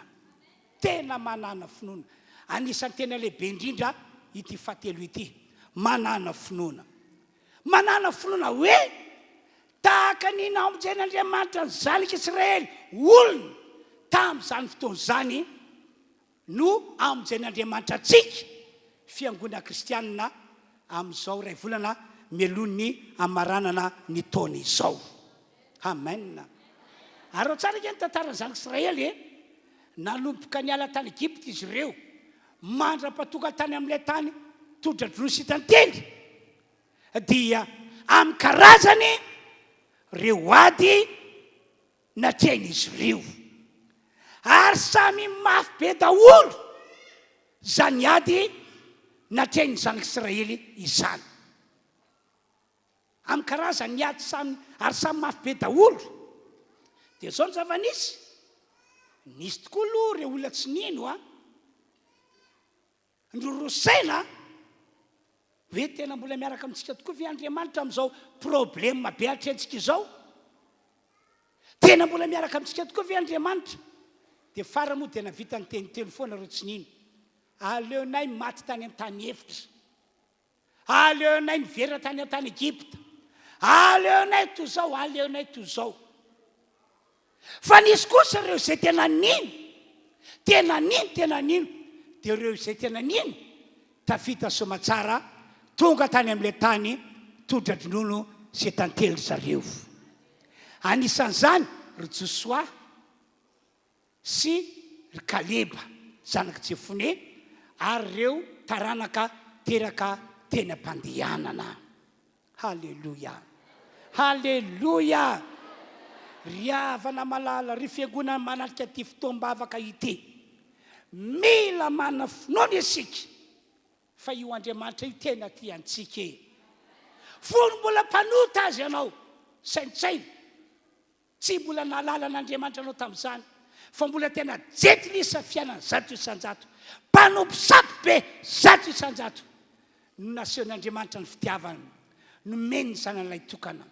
Tena manàna finoana. Anisan'ny tena lehibe indrindra ity fahatelo ity. Manàna finoana. Manàna finoana hoe tahaka ny namonjen'Andriamanitra ny zanak'Israely olona tamin'izany fotoana izany no amonjen'Andriamanitra antsika, fiangonana kristianina, amin'izao iray volana mialoha ny hamaranana ny taona izao. Amen. Araho tsara ange ny tantaran'ny zanak'Israely e. Nanomboka niala tany Egypta izy ireo, mandra-pahatonga tany amin'ilay tany todra-dronono sy tantely, dia amin'ny karazany ireo ady natrehin'izy ireo. Ary samy mafy be daholo. Izany ady natrehin'ny zanak'Israely izany. Amin'ny karazany ady samy ary samy mafy be daholo. Dia izao ny zava-nisy, nisy tokoa aloha ireo olona tsy nino an, niroroa saina hoe tena mbola miaraka amintsika tokoa ve Andriamanitra amin'izao problème be atrehintsika izao? Tena mbola miaraka amintsika tokoa ve Andriamanitra? Dia farany moa dia navita niteniteny foana ireo tsy nino. Aleonay maty tany an-tany efitra. Aleonay niverina tany an-tany Egypta. Aleonay toy izao, aleonay toy izao. Fa nisy kosa ireo izay tena nino, tena nino, tena nino. Dia ireo izay tena nino, tafita soamatsara, tonga tany amin'ilay tany tondra-dronono sy tantely zareo. Anisan'izany ry Josoa sy ry Kaleba, zanak'i Jefone, ary ireo taranaka teraka teny am-pandehanana. Haleloia! Haleloia! Ry havana malala, ry fiangonana manatrika ity fotoam-bavaka ity, mila manana finoana isika fa io Andriamanitra io tena tia antsika e! Fony mbola mpanota aza ianao, saintsaino. Tsy mbola nahalala an'Andriamanitra anao tamin'izany, fa mbola tena jentilisa fiainana 100%, mpanompo sampy be 100%, no nasehon'Andriamanitra ny fitiavany, nomeny ny Zanany Lahitokana.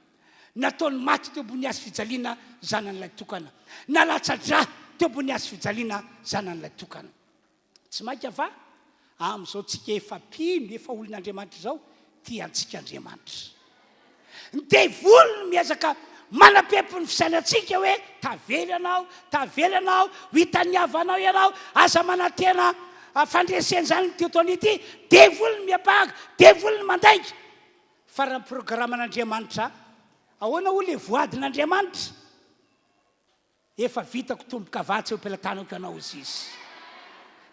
Nataony maty teo ambony hazo fijaliana Zanany Lahitokana. Nalatsa-drà teo ambony hazo fijaliana Zanany Lahitokana. Tsy maika va? Amin'izao tsika efa mpino, efa olon'Andriamanitra izao, tia antsika Andriamanitra. Ny devoly no miezaka manapempo ny fisainantsika hoe tavela ianao, tavela ianao, ho hitan'ny havanao ianao, aza manantena fandresena izany ity taona ity. Devoly no miampanga, devoly no mandainga. Fa raha ny programan'Andriamanitra, ahoana hoy ilay voadin'Andriamanitra? Efa vitako tombokavatsa eo am-pelatanako ianao, hoy Izy.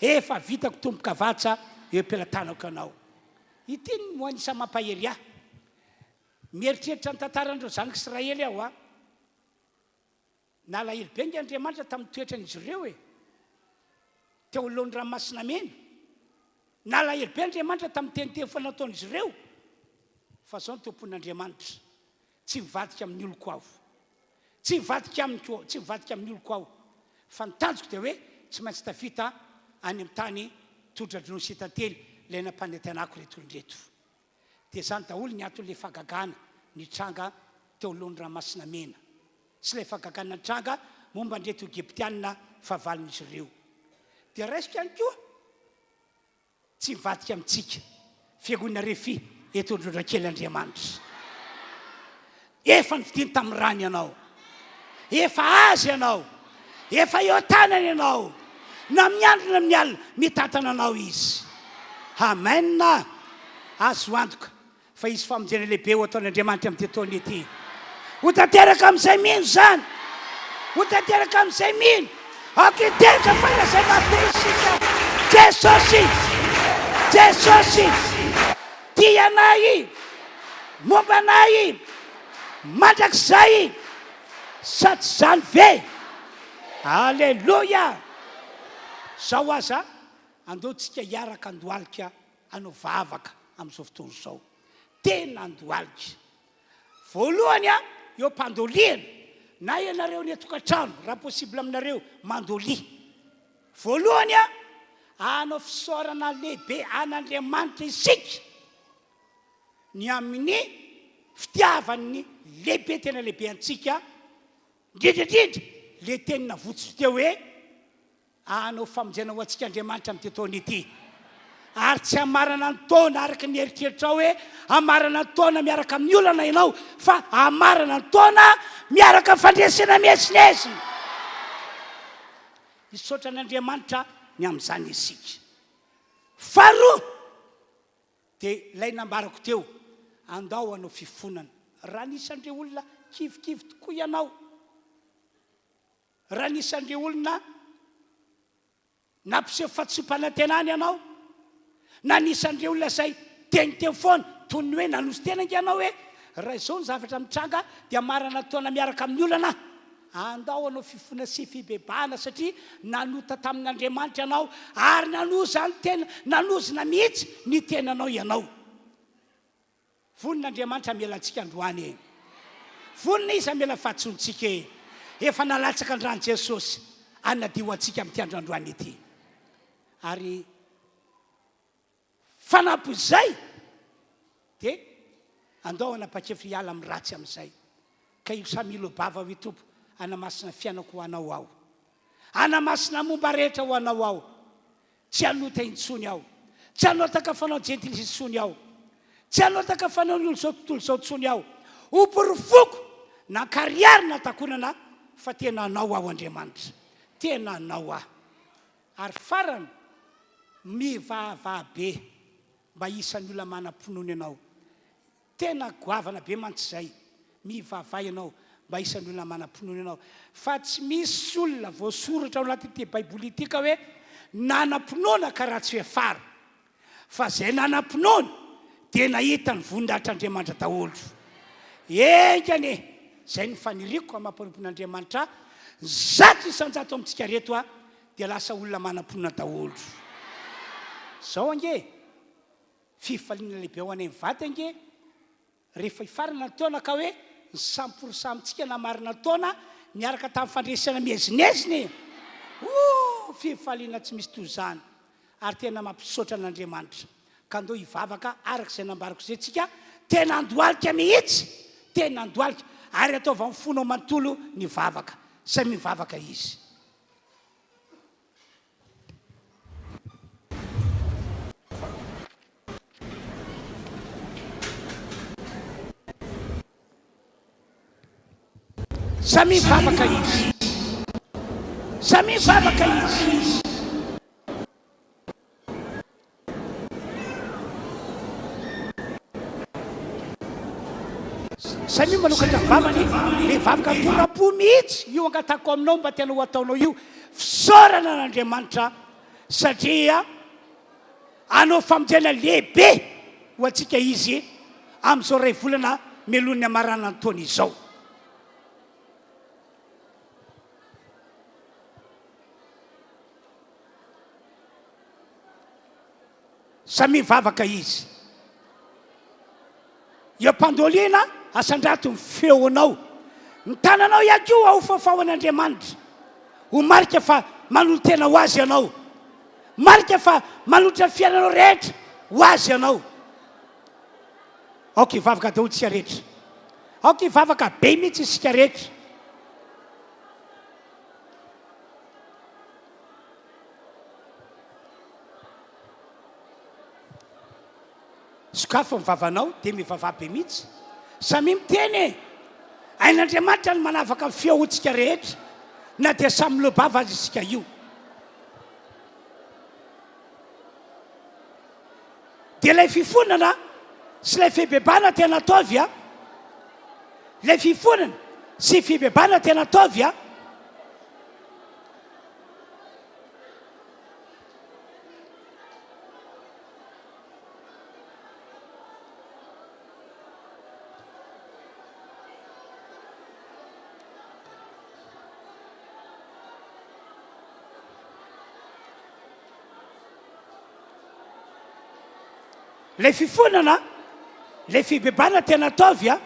Efa vitako tombokavatsa eo am-pelatanako ianao. Ity no anisan'ny mampahery ahy. Mieritreritra ny tantaran'ireo zanak'Israely aho a. Nalahelo be ange Andriamanitra tamin'ny toetran'izy ireo e. Teo anoloan'ny Ranomasina Mena. Nalahelo be Andriamanitra tamin'ny teniteny foana nataon'izy ireo. Fa izao ny tompon'Andriamanitra. Tsy mivadika amin'ny oloko aho. Tsy hivadika amiko, tsy hivadika amin'ny oloko aho. Fa ny tanjoko dia hoe tsy maintsy tafita any amin'ny tany todra-dronono sy tantely ilay nampanantenako ireto olona ireto. Dia izany daholo ny anton'ilay fahagagana nitranga teo anoloan'ny Ranomasina Mena sy ilay fahagagana nitranga momba an'ireto Egyptiana fahavalon'izy ireo. Dia raisiko ihany koa. Tsy mivadika amintsika Fiangonana Refi eto Androndrakely Andriamanitra. Efa nifidiny tamin'ny rany ianao. Efa Azy ianao. Efa eo an-tanany ianao. Na amin'ny andro na amin'ny alina, mitantana anao Izy. Amen. Azo antoka. Fa hisy famonjena lehibe ho ataon'Andriamanitra amin'ity taona ity. Ho tanteraka amin'izay mino izany. Ho tanteraka amin'izay mino. Aoka hiteraka faran'izay mafy isika. Jesosy! Jesosy! Tia anay! Momba anay! Mandrakizay! Sa tsy izany ve? Aleloia! Izao aza, andao tsika hiaraka handohalika hanao vavaka amin'izao fotoana izao. Tena andohalika. Voalohany a, eo am-pandoliana, na ianareo any an-tokantrano, raha possible aminareo, mandolia. Voalohany a, hanao fisaorana lehibe an'Andriamanitra isika ny amin'ny fitiavany lehibe tena lehibe antsika, indrindra indrindra le teny navotsotro teo hoe, Hanao famonjena ho antsika Andriamanitra amin'ity taona ity. Ary tsy hamarana ny taona araka ny eritreritrao hoe hamarana ny taona miaraka amin'ny olana ianao, fa hamarana ny taona miaraka amin'ny fandresena miezinezina. Hisaotra an'Andriamanitra ny amin'izany isika. Faharoa, dia ilay nambarako teo, andao hanao fifonana. Raha anisan'ireo olona kivikivy tokoa ianao, Raha anisan'ireo olona nampiseho fahadisoam-panantenana ianao, na anisan'ireo olona izay teniteny foana, toy ny hoe nanoso-tena ange ianao hoe, Raha izao ny zavatra mitranga, dia marana taona miaraka amin'ny olana aho. Andao hanao fifona sy fibebahana satria nanota tamin'Andriamanitra ianao ary nanoza ny tena, nanozona mihitsy ny tenanao ianao. Vonona Andriamanitra hamela antsika androany e. Vonona Izy hamela fahadisoantsika e. Efa nalatsaka ny ran'i Jesosy hanadio antsika amin'ity andro androany ity. Ary Fanampin'izay dia andao hanapa-kevitra hiala amin'ny ratsy amin'izay. Ka io samy hilo-bava hoe, Tompo, hanamasina ny fiainako ho Anao aho. Hanamasina ny momba rehetra ho Anao aho. Tsy hanota intsony aho. Tsy hanotaka fanao jentilisa intsony aho. Tsy hanotaka fanaon'ny olon'izao tontolo izao intsony aho. Hoporofoko na an-karihary na an-takonana fa tena Anao aho, Andriamanitra. Tena Anao aho. Ary farany, mivavaha be mba isan'ny olona manam-pinoana ianao. Tena goavana be mantsy izay. Mivavaha ianao mba isan'ny olona manam-pinoana ianao. Fa tsy misy olona voasoratra ao anatin'ity Baiboly ity ka hoe nanam-pinoana ka ratsy fiafara. Fa izay nanam-pinoana dia nahita ny voninahitr'Andriamanitra daholo. Enga anie, izay no faniriako amin'ny maha mpanompon'Andriamanitra ahy, 100% amintsika reto dia lasa olona manam-pinoana daholo. Izao ange, fifaliana lehibe ho anay mivady ange, Rehefa hifarana ny taona ka hoe ny samy pour cent amintsika namarina ny taona niaraka tamin'ny fandresena miezinezina e! Ooh! Fifaliana tsy misy toy izany ary tena mampisaotra an'Andriamanitra. Ka andao hivavaka araka izay nambarako izay tsika, tena andohalika mihitsy! Tena andohalika! Ary ataovy amin'ny fonao manontolo ny vavaka. Samy mivavaka izy. Samia mivavaka izy. Samia mivavaka izy. Samia manokatra ny vavany, le vavaka tora-po mihitsy io angatahako aminao mba tena ho ataonao io. Fisaorana an'Andriamanitra satria hanao famonjena lehibe ho antsika Izy amin'izao iray volana mialohan'ny hamaranana ny taona izao. Samia mivavaka izy. Eo am-pandoliana, asandrato ny feonao. Ny tananao ihany koa ahofafao an'Andriamanitra. Ho marika fa manolo-tena ho Azy ianao. Marika fa manolotra ny fiainanao rehetra ho Azy ianao. Aoka hivavaka daholo isika rehetra. Aoka hivavaka be mihitsy isika rehetra. Sokafy ny vavanao dia mivavaha be mihitsy. Samia miteny e! Hain'Andriamanitra ny manavaka ny feontsika rehetra na dia samy miloa-bava aza isika io. Dia ilay fifonana sy ilay fibebahana tena ataovy a! Ilay fifonana sy fibebahana tena ataovy a! Ilay fifonana, ilay fibebahana tena ataovy a!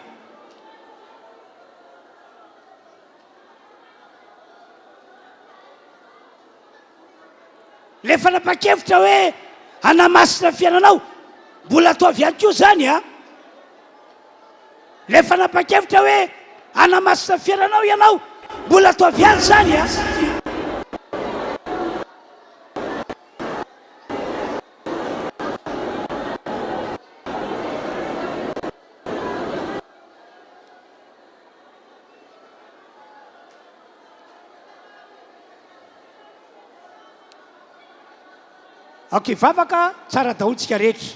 Ilay fanapahan-kevitra hoe hanamasina ny fiainanao, mbola ataovy ihany koa izany a! Ilay fanapahan-kevitra hoe hanamasina ny fiainanao ianao, mbola ataovy ihany izany a! Aoka hivavaka tsara daholo tsika rehetra.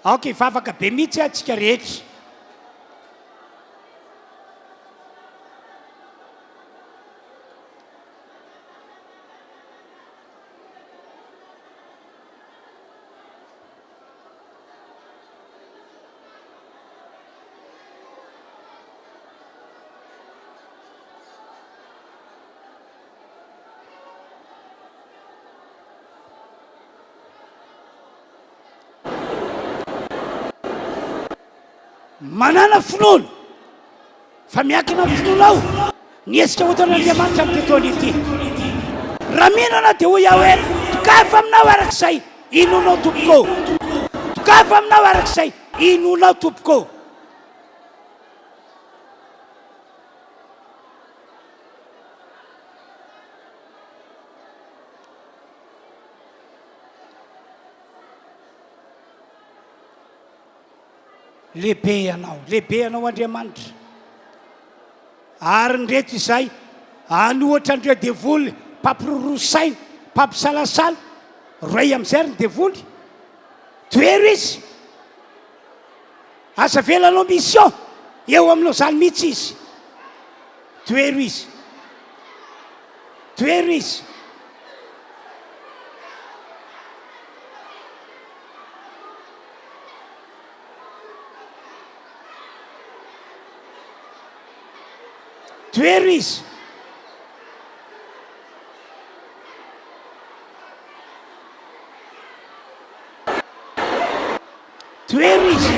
Aoka hivavaka be mihitsy atsika rehetra. Manàna finoana, fa miankina amin'ny finoanao ny hetsika ho ataon'Andriamanitra amin'ity taona ity. Raha mino ianao dia hoy aho hoe, Tongava aminao araka izay inoanao tompoko ô. Tongava aminao araka izay inoanao tompoko ô. Lehibe Ianao, lehibe Ianao Andriamanitra. Ary ndreto izay anohatra an'ireo devoly mpampiroroa saina, mpampisalasala, roay amin'izay ary ny devoly. Tohero izy. Aza avela hanao mission eo aminao izany mihitsy izy. Tohero izy. Tohero izy. Tohero izy. Tohero izy.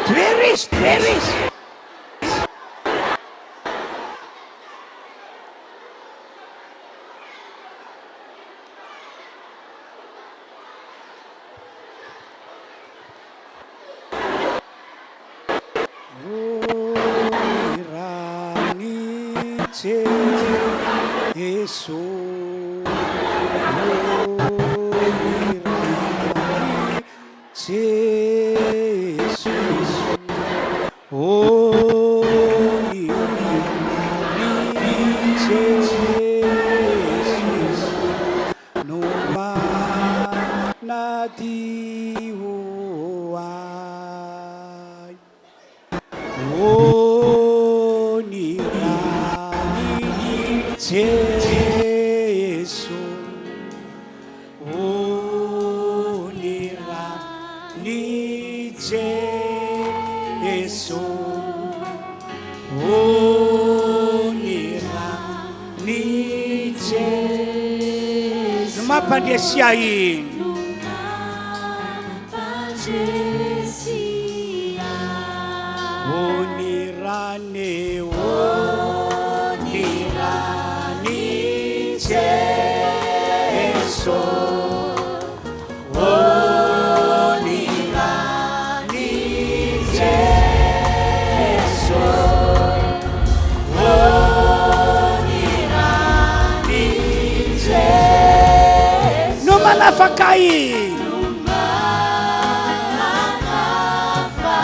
Tohero izy, tohero izy. No manadio ahy. Oh ny ran'i Jeso. Oh ny ran'i Jeso. Oh ny ran'i Jeso. No mampandresy ahy. No mampandresy ahy. Oh ny ran'i, oh ny ran'i Jeso. Oh ny ran'i Jeso. Oh ny ran'i Jeso. No manafaka ahy. No manafaka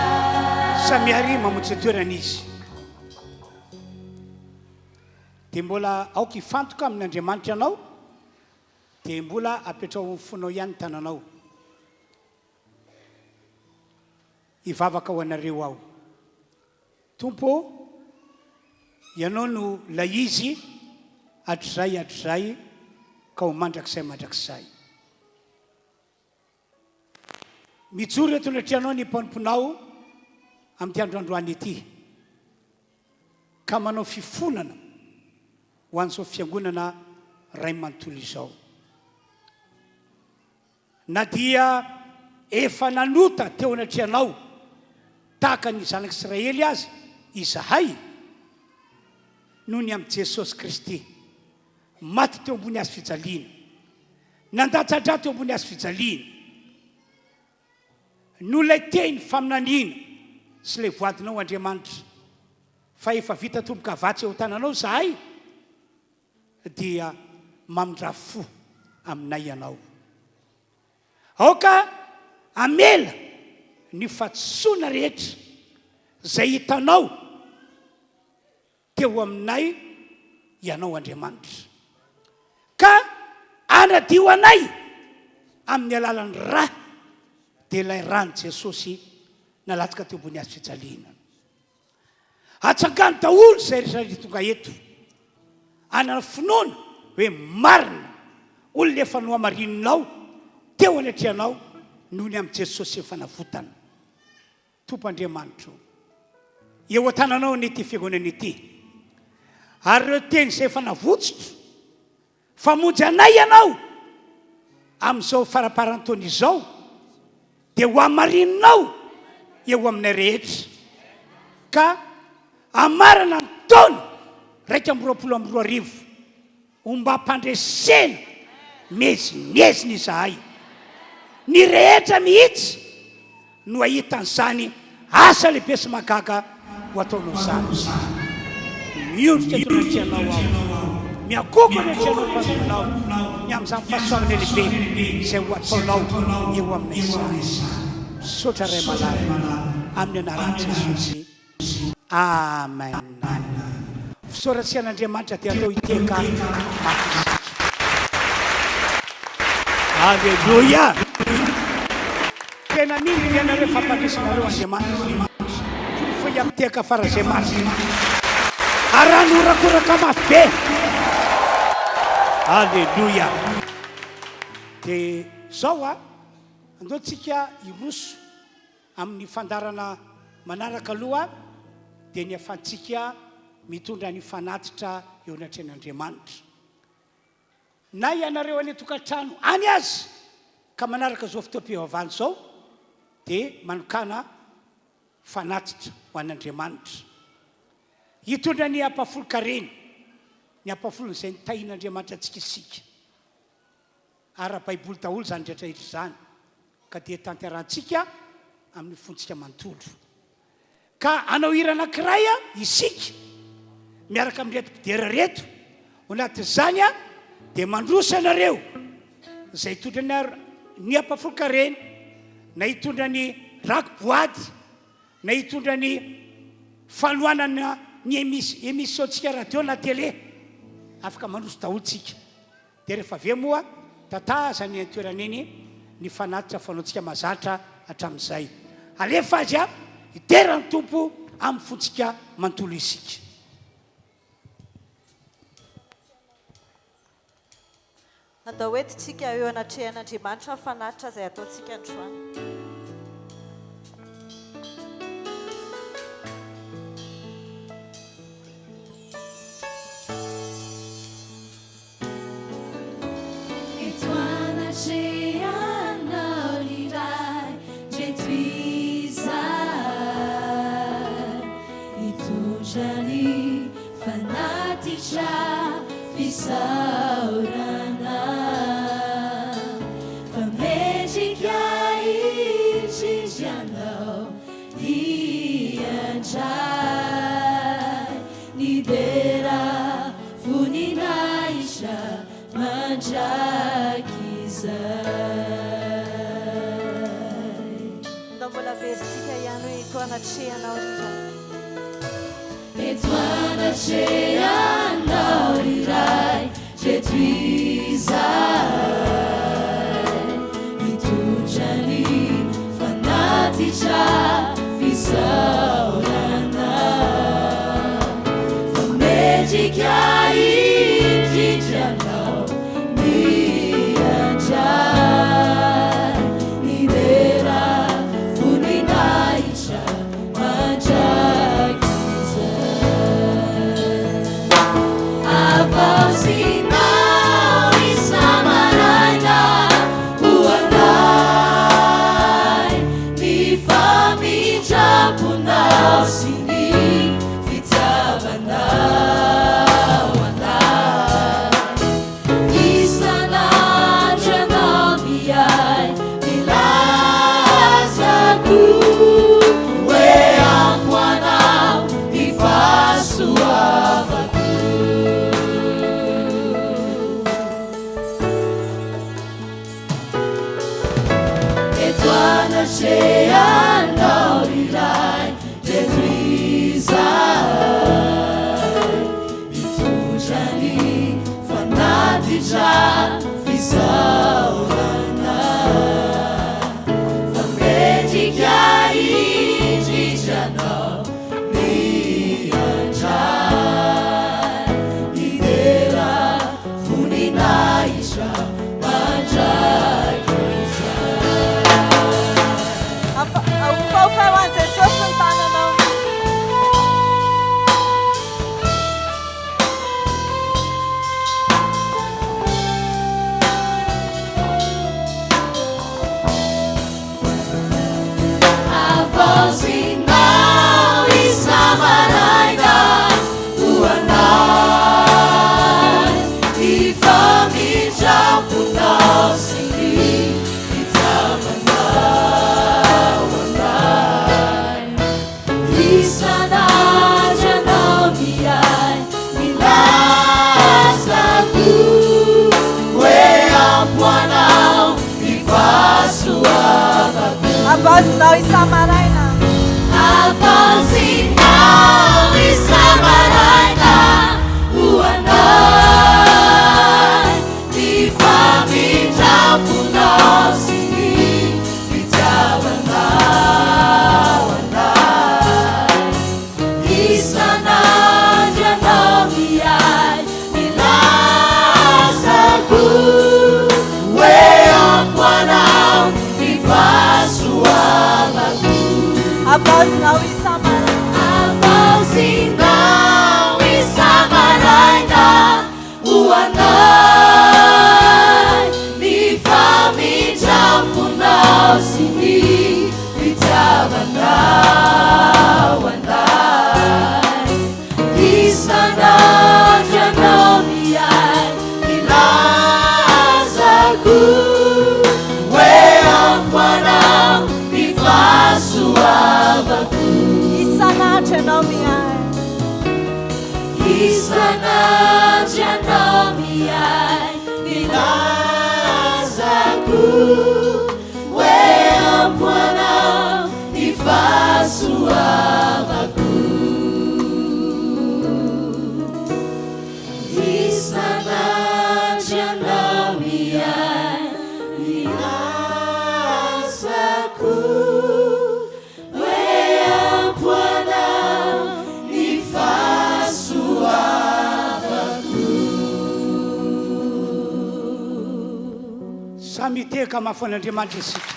ahy. Samia ary mamonjy toerana izy. Dia mbola aoka hifantoka amin'Andriamanitra ianao. Dia mbola apetraho amin'ny fonao ihany ny tananao. Hivavaka ho anareo aho. Tompo ô, Ianao no ilay Izy hatrizay hatrizay ka ho mandrakizay mandrakizay. Mijoro eto anatrehanao ny mpanomponao amin'ity andro androany ity, ka manao fifonana ho an'izao fiangonana ray manontolo izao. Na dia efa nanota teo anatrehanao tahaka ny zanak'Israely aza izahay, noho ny amin'i Jesosy Kristy, maty teo ambony hazo fijaliana, nandatsa-drà teo ambony hazo fijaliana, noho ilay teny faminaniana sy ilay voadinao Andriamanitra, fa efa vita tomboka-vatsy eo an-tananao izahay, dia mamindrà fo aminay Ianao. Aoka hamela ny fahadisoana rehetra izay hitanao teo aminay Ianao Andriamanitra, ka anadio anay amin'ny alalan'ny ra, dia ilay ran'i Jesosy nalatsaka teo ambony hazo fijaliana. Atsangano daholo izay rehetra tonga eto, hanana finoana hoe marina, olona efa nohamarininao teo anatrehanao noho ny amin'i Jesosy efa navotana. Tompo Andriamanitro, eo an-tananao anie ity fiangonana ity, ary ireo teny izay efa navotsotro, Famonjy anay Ianao. Amin'izao faramparan'ny taona izao dia ho hamarininao eo aminay rehetra ka hamarana ny taona 2021 Ombam-pandresena miezinezina izahay. Ny rehetra mihitsy no hahita an'izany asa lehibe sy mahagaga ho ataonao izany. Miondrika eto anatrehanao aho. Miakoako anatrehanao mpanomponao ny amin'izany fahasoavana lehibe izay ho ataonao eo aminay izany. Misaotra Ray malala amin'ny anaran'i Jesosy. Amen. Fisaorantsika an'Andriamanitra dia atao hitehaka mafy isika. Aleloia. Tena mino ve ianareo fa mpandresy anareo Andriamanitra? Porofoy amin'ny tehaka faran'izay mafy. Arahany horakoraka mafy be. Aleloia. Dia zao a, andao tsika hiroso Amin'ny fandaharana manaraka aloha dia ny afantsika mitondra ny fanatitra eo anatrehan'Andriamanitra. Na ianareo any an-tokantrano any aza ka manaraka izao fotoam-pivavahana izao dia manokàna fanatitra ho an'Andriamanitra. Hitondra ny ampahafolon-karena, ny ampahafolon'izay nitahian'Andriamanitra antsika isika. Ara-baiboly daholo izany rehetra rehetra izany ka dia tanterahantsika amin'ny fontsika manontolo. Ka hanao hira anankiray isika miaraka amin'ireto mpidera ireto, ao anatin'izany dia mandroso ianareo izay hitondra ny ny ampahafolon-karena, na hitondra ny raki-boady, na hitondra ny fanohanana ny émission-tsika radio na télé. Afaka mandroso daholo tsika. Dia rehefa avy eo moa tatazana eny an-toerana eny ny fanatitra fanaontsika mahazatra hatramin'izay. Alefa azy hidera ny Tompo amin'ny fontsika manontolo isika. Andao hoentintsika eo anatrehan'Andriamanitra ny fanatitra izay ataontsika androany. Eto anatrehanao ry Ray, ndreto izahay, hitondra ny fanatitra fisaorana, fa mendrika indrindra Ianao Iandray ny dera voninahitra mandrakizay. Ndao mbola averintsika ihany hoe eto anatrehanao ry Ray. Eto anatrehanao ry Ray, Reto izahay hitondra ny fanatitra fisaorana fa mendrika indrindra Anao ny handray ny dera voninahitra mandrakizay. Havaozinao isa-maraina ho anay ny famindram-ponao sy ny fitiavanao anay. Isan'andro ianao miahy milazako hoe ampy ho anao ny fahasoavako. Eto anatrehanao ry Ray, ndreto izahay. Mitondra ny fanatitra fisaorana fa mendrika indrindra Anao ny handray ny dera voninahitra mandrakizay. Aofaofao ho an'i Jesosy ny tananao. Havaozinao isa-maraina. Havaozinao isa-maraina ho anay ny famindram-ponao sy ny fitiavanao anay. Isan'andro ianao miahy ny lasako hoe ampy anao ny fahasoavako. Havaozinao isa-maraina. Havaozinao isa-maraina ho anay ny famindram-ponao sy ny fitiavanao anay. Isan'andro ianao miahy ny lazako hoe ampy anao ny fahasoavako. Isan'andro ianao miahy. Isan'andro ianao miahy ny lazako hoe ampy anao ny fahasoavako. Isan'andro ianao miahy ny lazako hoe ampy anao ny fahasoavako. Samy hitehaka mafy ho an'Andriamanitra isika.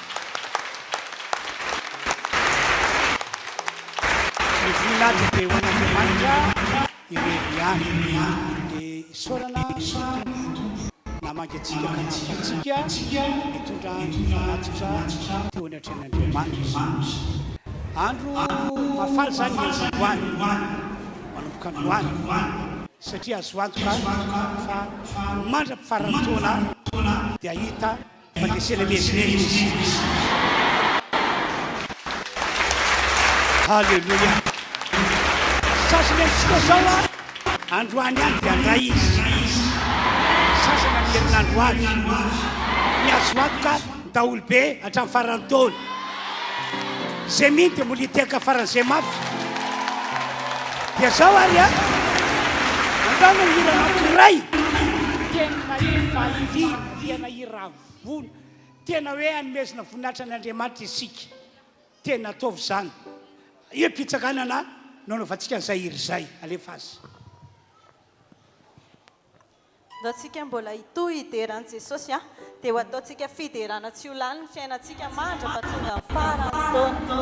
Ny voninahitra dia ho an'Andriamanitra irery ihany. Dia isaorana ny Tompo namangy antsika ka nahafahantsika nitondra ny fanatitra teo anatrehan'Andriamanitra. Andro mahafaly izany ny androany, manomboka androany, satria azo antoka fa mandra-pifaran'ny taona dia hahita fandresena miezinezina isika. Haleloia! Sasany amintsika izao a, androany ihany dia handray izy. Sasany amin'ny herinandro avy. Ny azo antoka, ny daholobe hatramin'ny faran'ny taona. Izay mino dia mbola hitehaka faran'izay mafy. Dia izao ary a, andao ny hira anankiray tena hifaliana, tena hiravoana, tena hoe hanomezana voninahitra an'Andriamanitra isika. Tena ataovy izany. Io am-pitsanganana no anaovantsika an'izay hira izay. Alefaso. Ndao tsika mbola hitohy hidera an'i Jesosy a! Dia ho ataontsika fiderana tsy ho lany ny fiainantsika mandra-pahatonga ny faran'ny taona.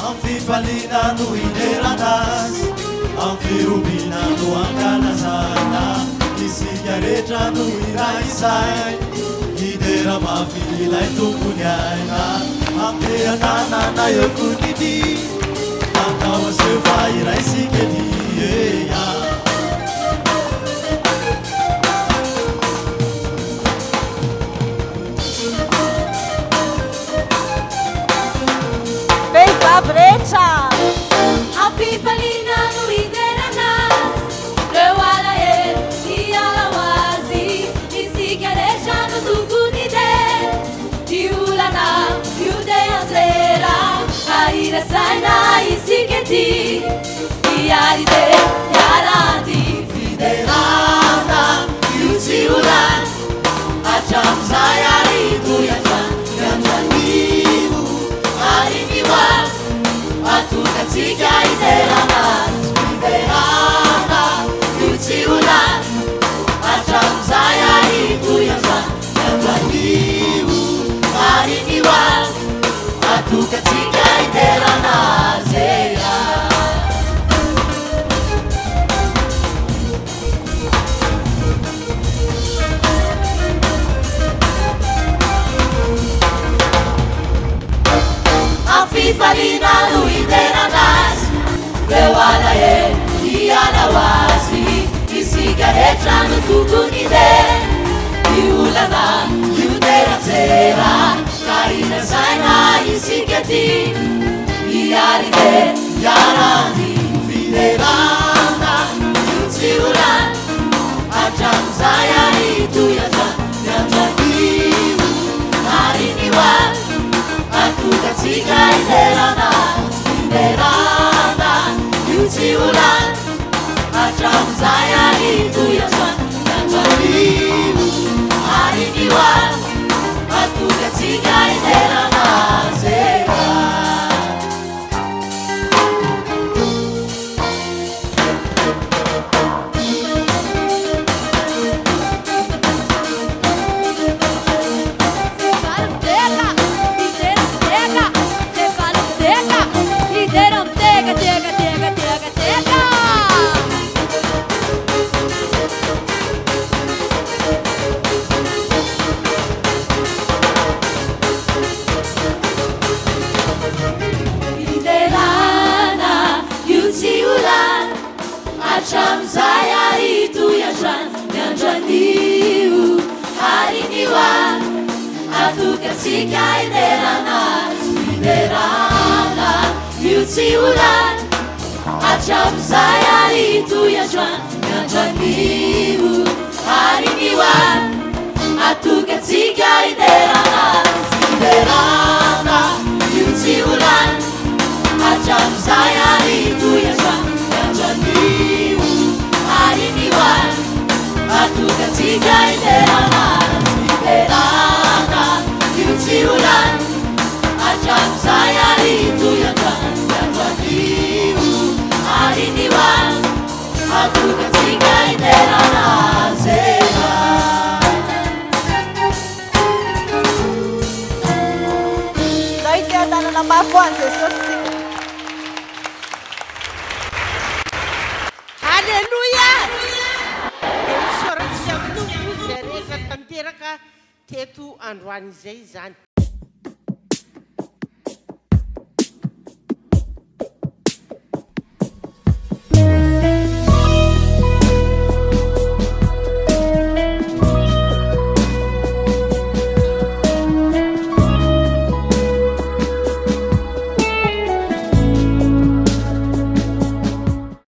Amin'ny fifaliana no hiderana Azy, amin'ny fihobiana no hankalazana, isika rehetra no hiray saina, hidera mafy ilay Tompon'ny aina. Am-pehananana eo koa ny dihy, atao aseho fa iray isika ety, eh, ah. Vehivavy rehetra. Am-pifaliana no hiderana Azy, reo alahelo hiala ho azy, isika rehetra no tokony hidera, ny olana io dia hianjera, ary hiray saina isika ety, hiary-dia hiara-dia. Fiderana io tsy ho lany, hatramin'izay ary hitohy hatrany, ny andro anio ary ny ho avy, hahatonga antsika hiderana Azy. Fiderana io tsy ho lany, hatramin'izay ary hitohy hatrany, ny andro anio ary ny ho avy, hahatonga antsika hiderana Azy. Amin'ny fifaliana no hiderana Azy, reo alahelo. Hiala ho azy, isika rehetra no tokony hidera. Io olana io teratera, ka hila saina isika ty. Hiara-hidera, hiara-handihy ho fiderana. Io tsy ho lany hatramin'izay ary hitohy hatrany ny andro anio ary ny ho avy. Hahatonga antsika hiderana azy, fiderana. Io tsy ho lany hatramin'izay ary hitohy hatrany ny andro anio ary ny ho avy. Hahatonga antsika hiderana azy. Fiderana io tsy ho lany hatramin'izay ary hitohy hatrany ny andro anio ary ny ho avy. Hahatonga antsika hiderana azy. Fiderana io tsy ho lany hatramin'izay ary hitohy hatrany ny andro anio ary ny ho avy. Hahatonga antsika hiderana azy. Fiderana io tsy ho lany hatramin'izay ary hitohy hatrany ny andro anio ary ny ho avy. Hahatonga antsika hiderana azy. Fiderana io tsy ho lany hatramin'izay ary hitohy hatrany ny andro anio ary ny ho avy. Hahatonga antsika hiderana azy. Ndao hiteha-tanana mafy ho an'i Jesosy isika. Aleloia! Dia isaorantsika amin'ny Tompo izay rehetra tanteraka teto androany izay izany.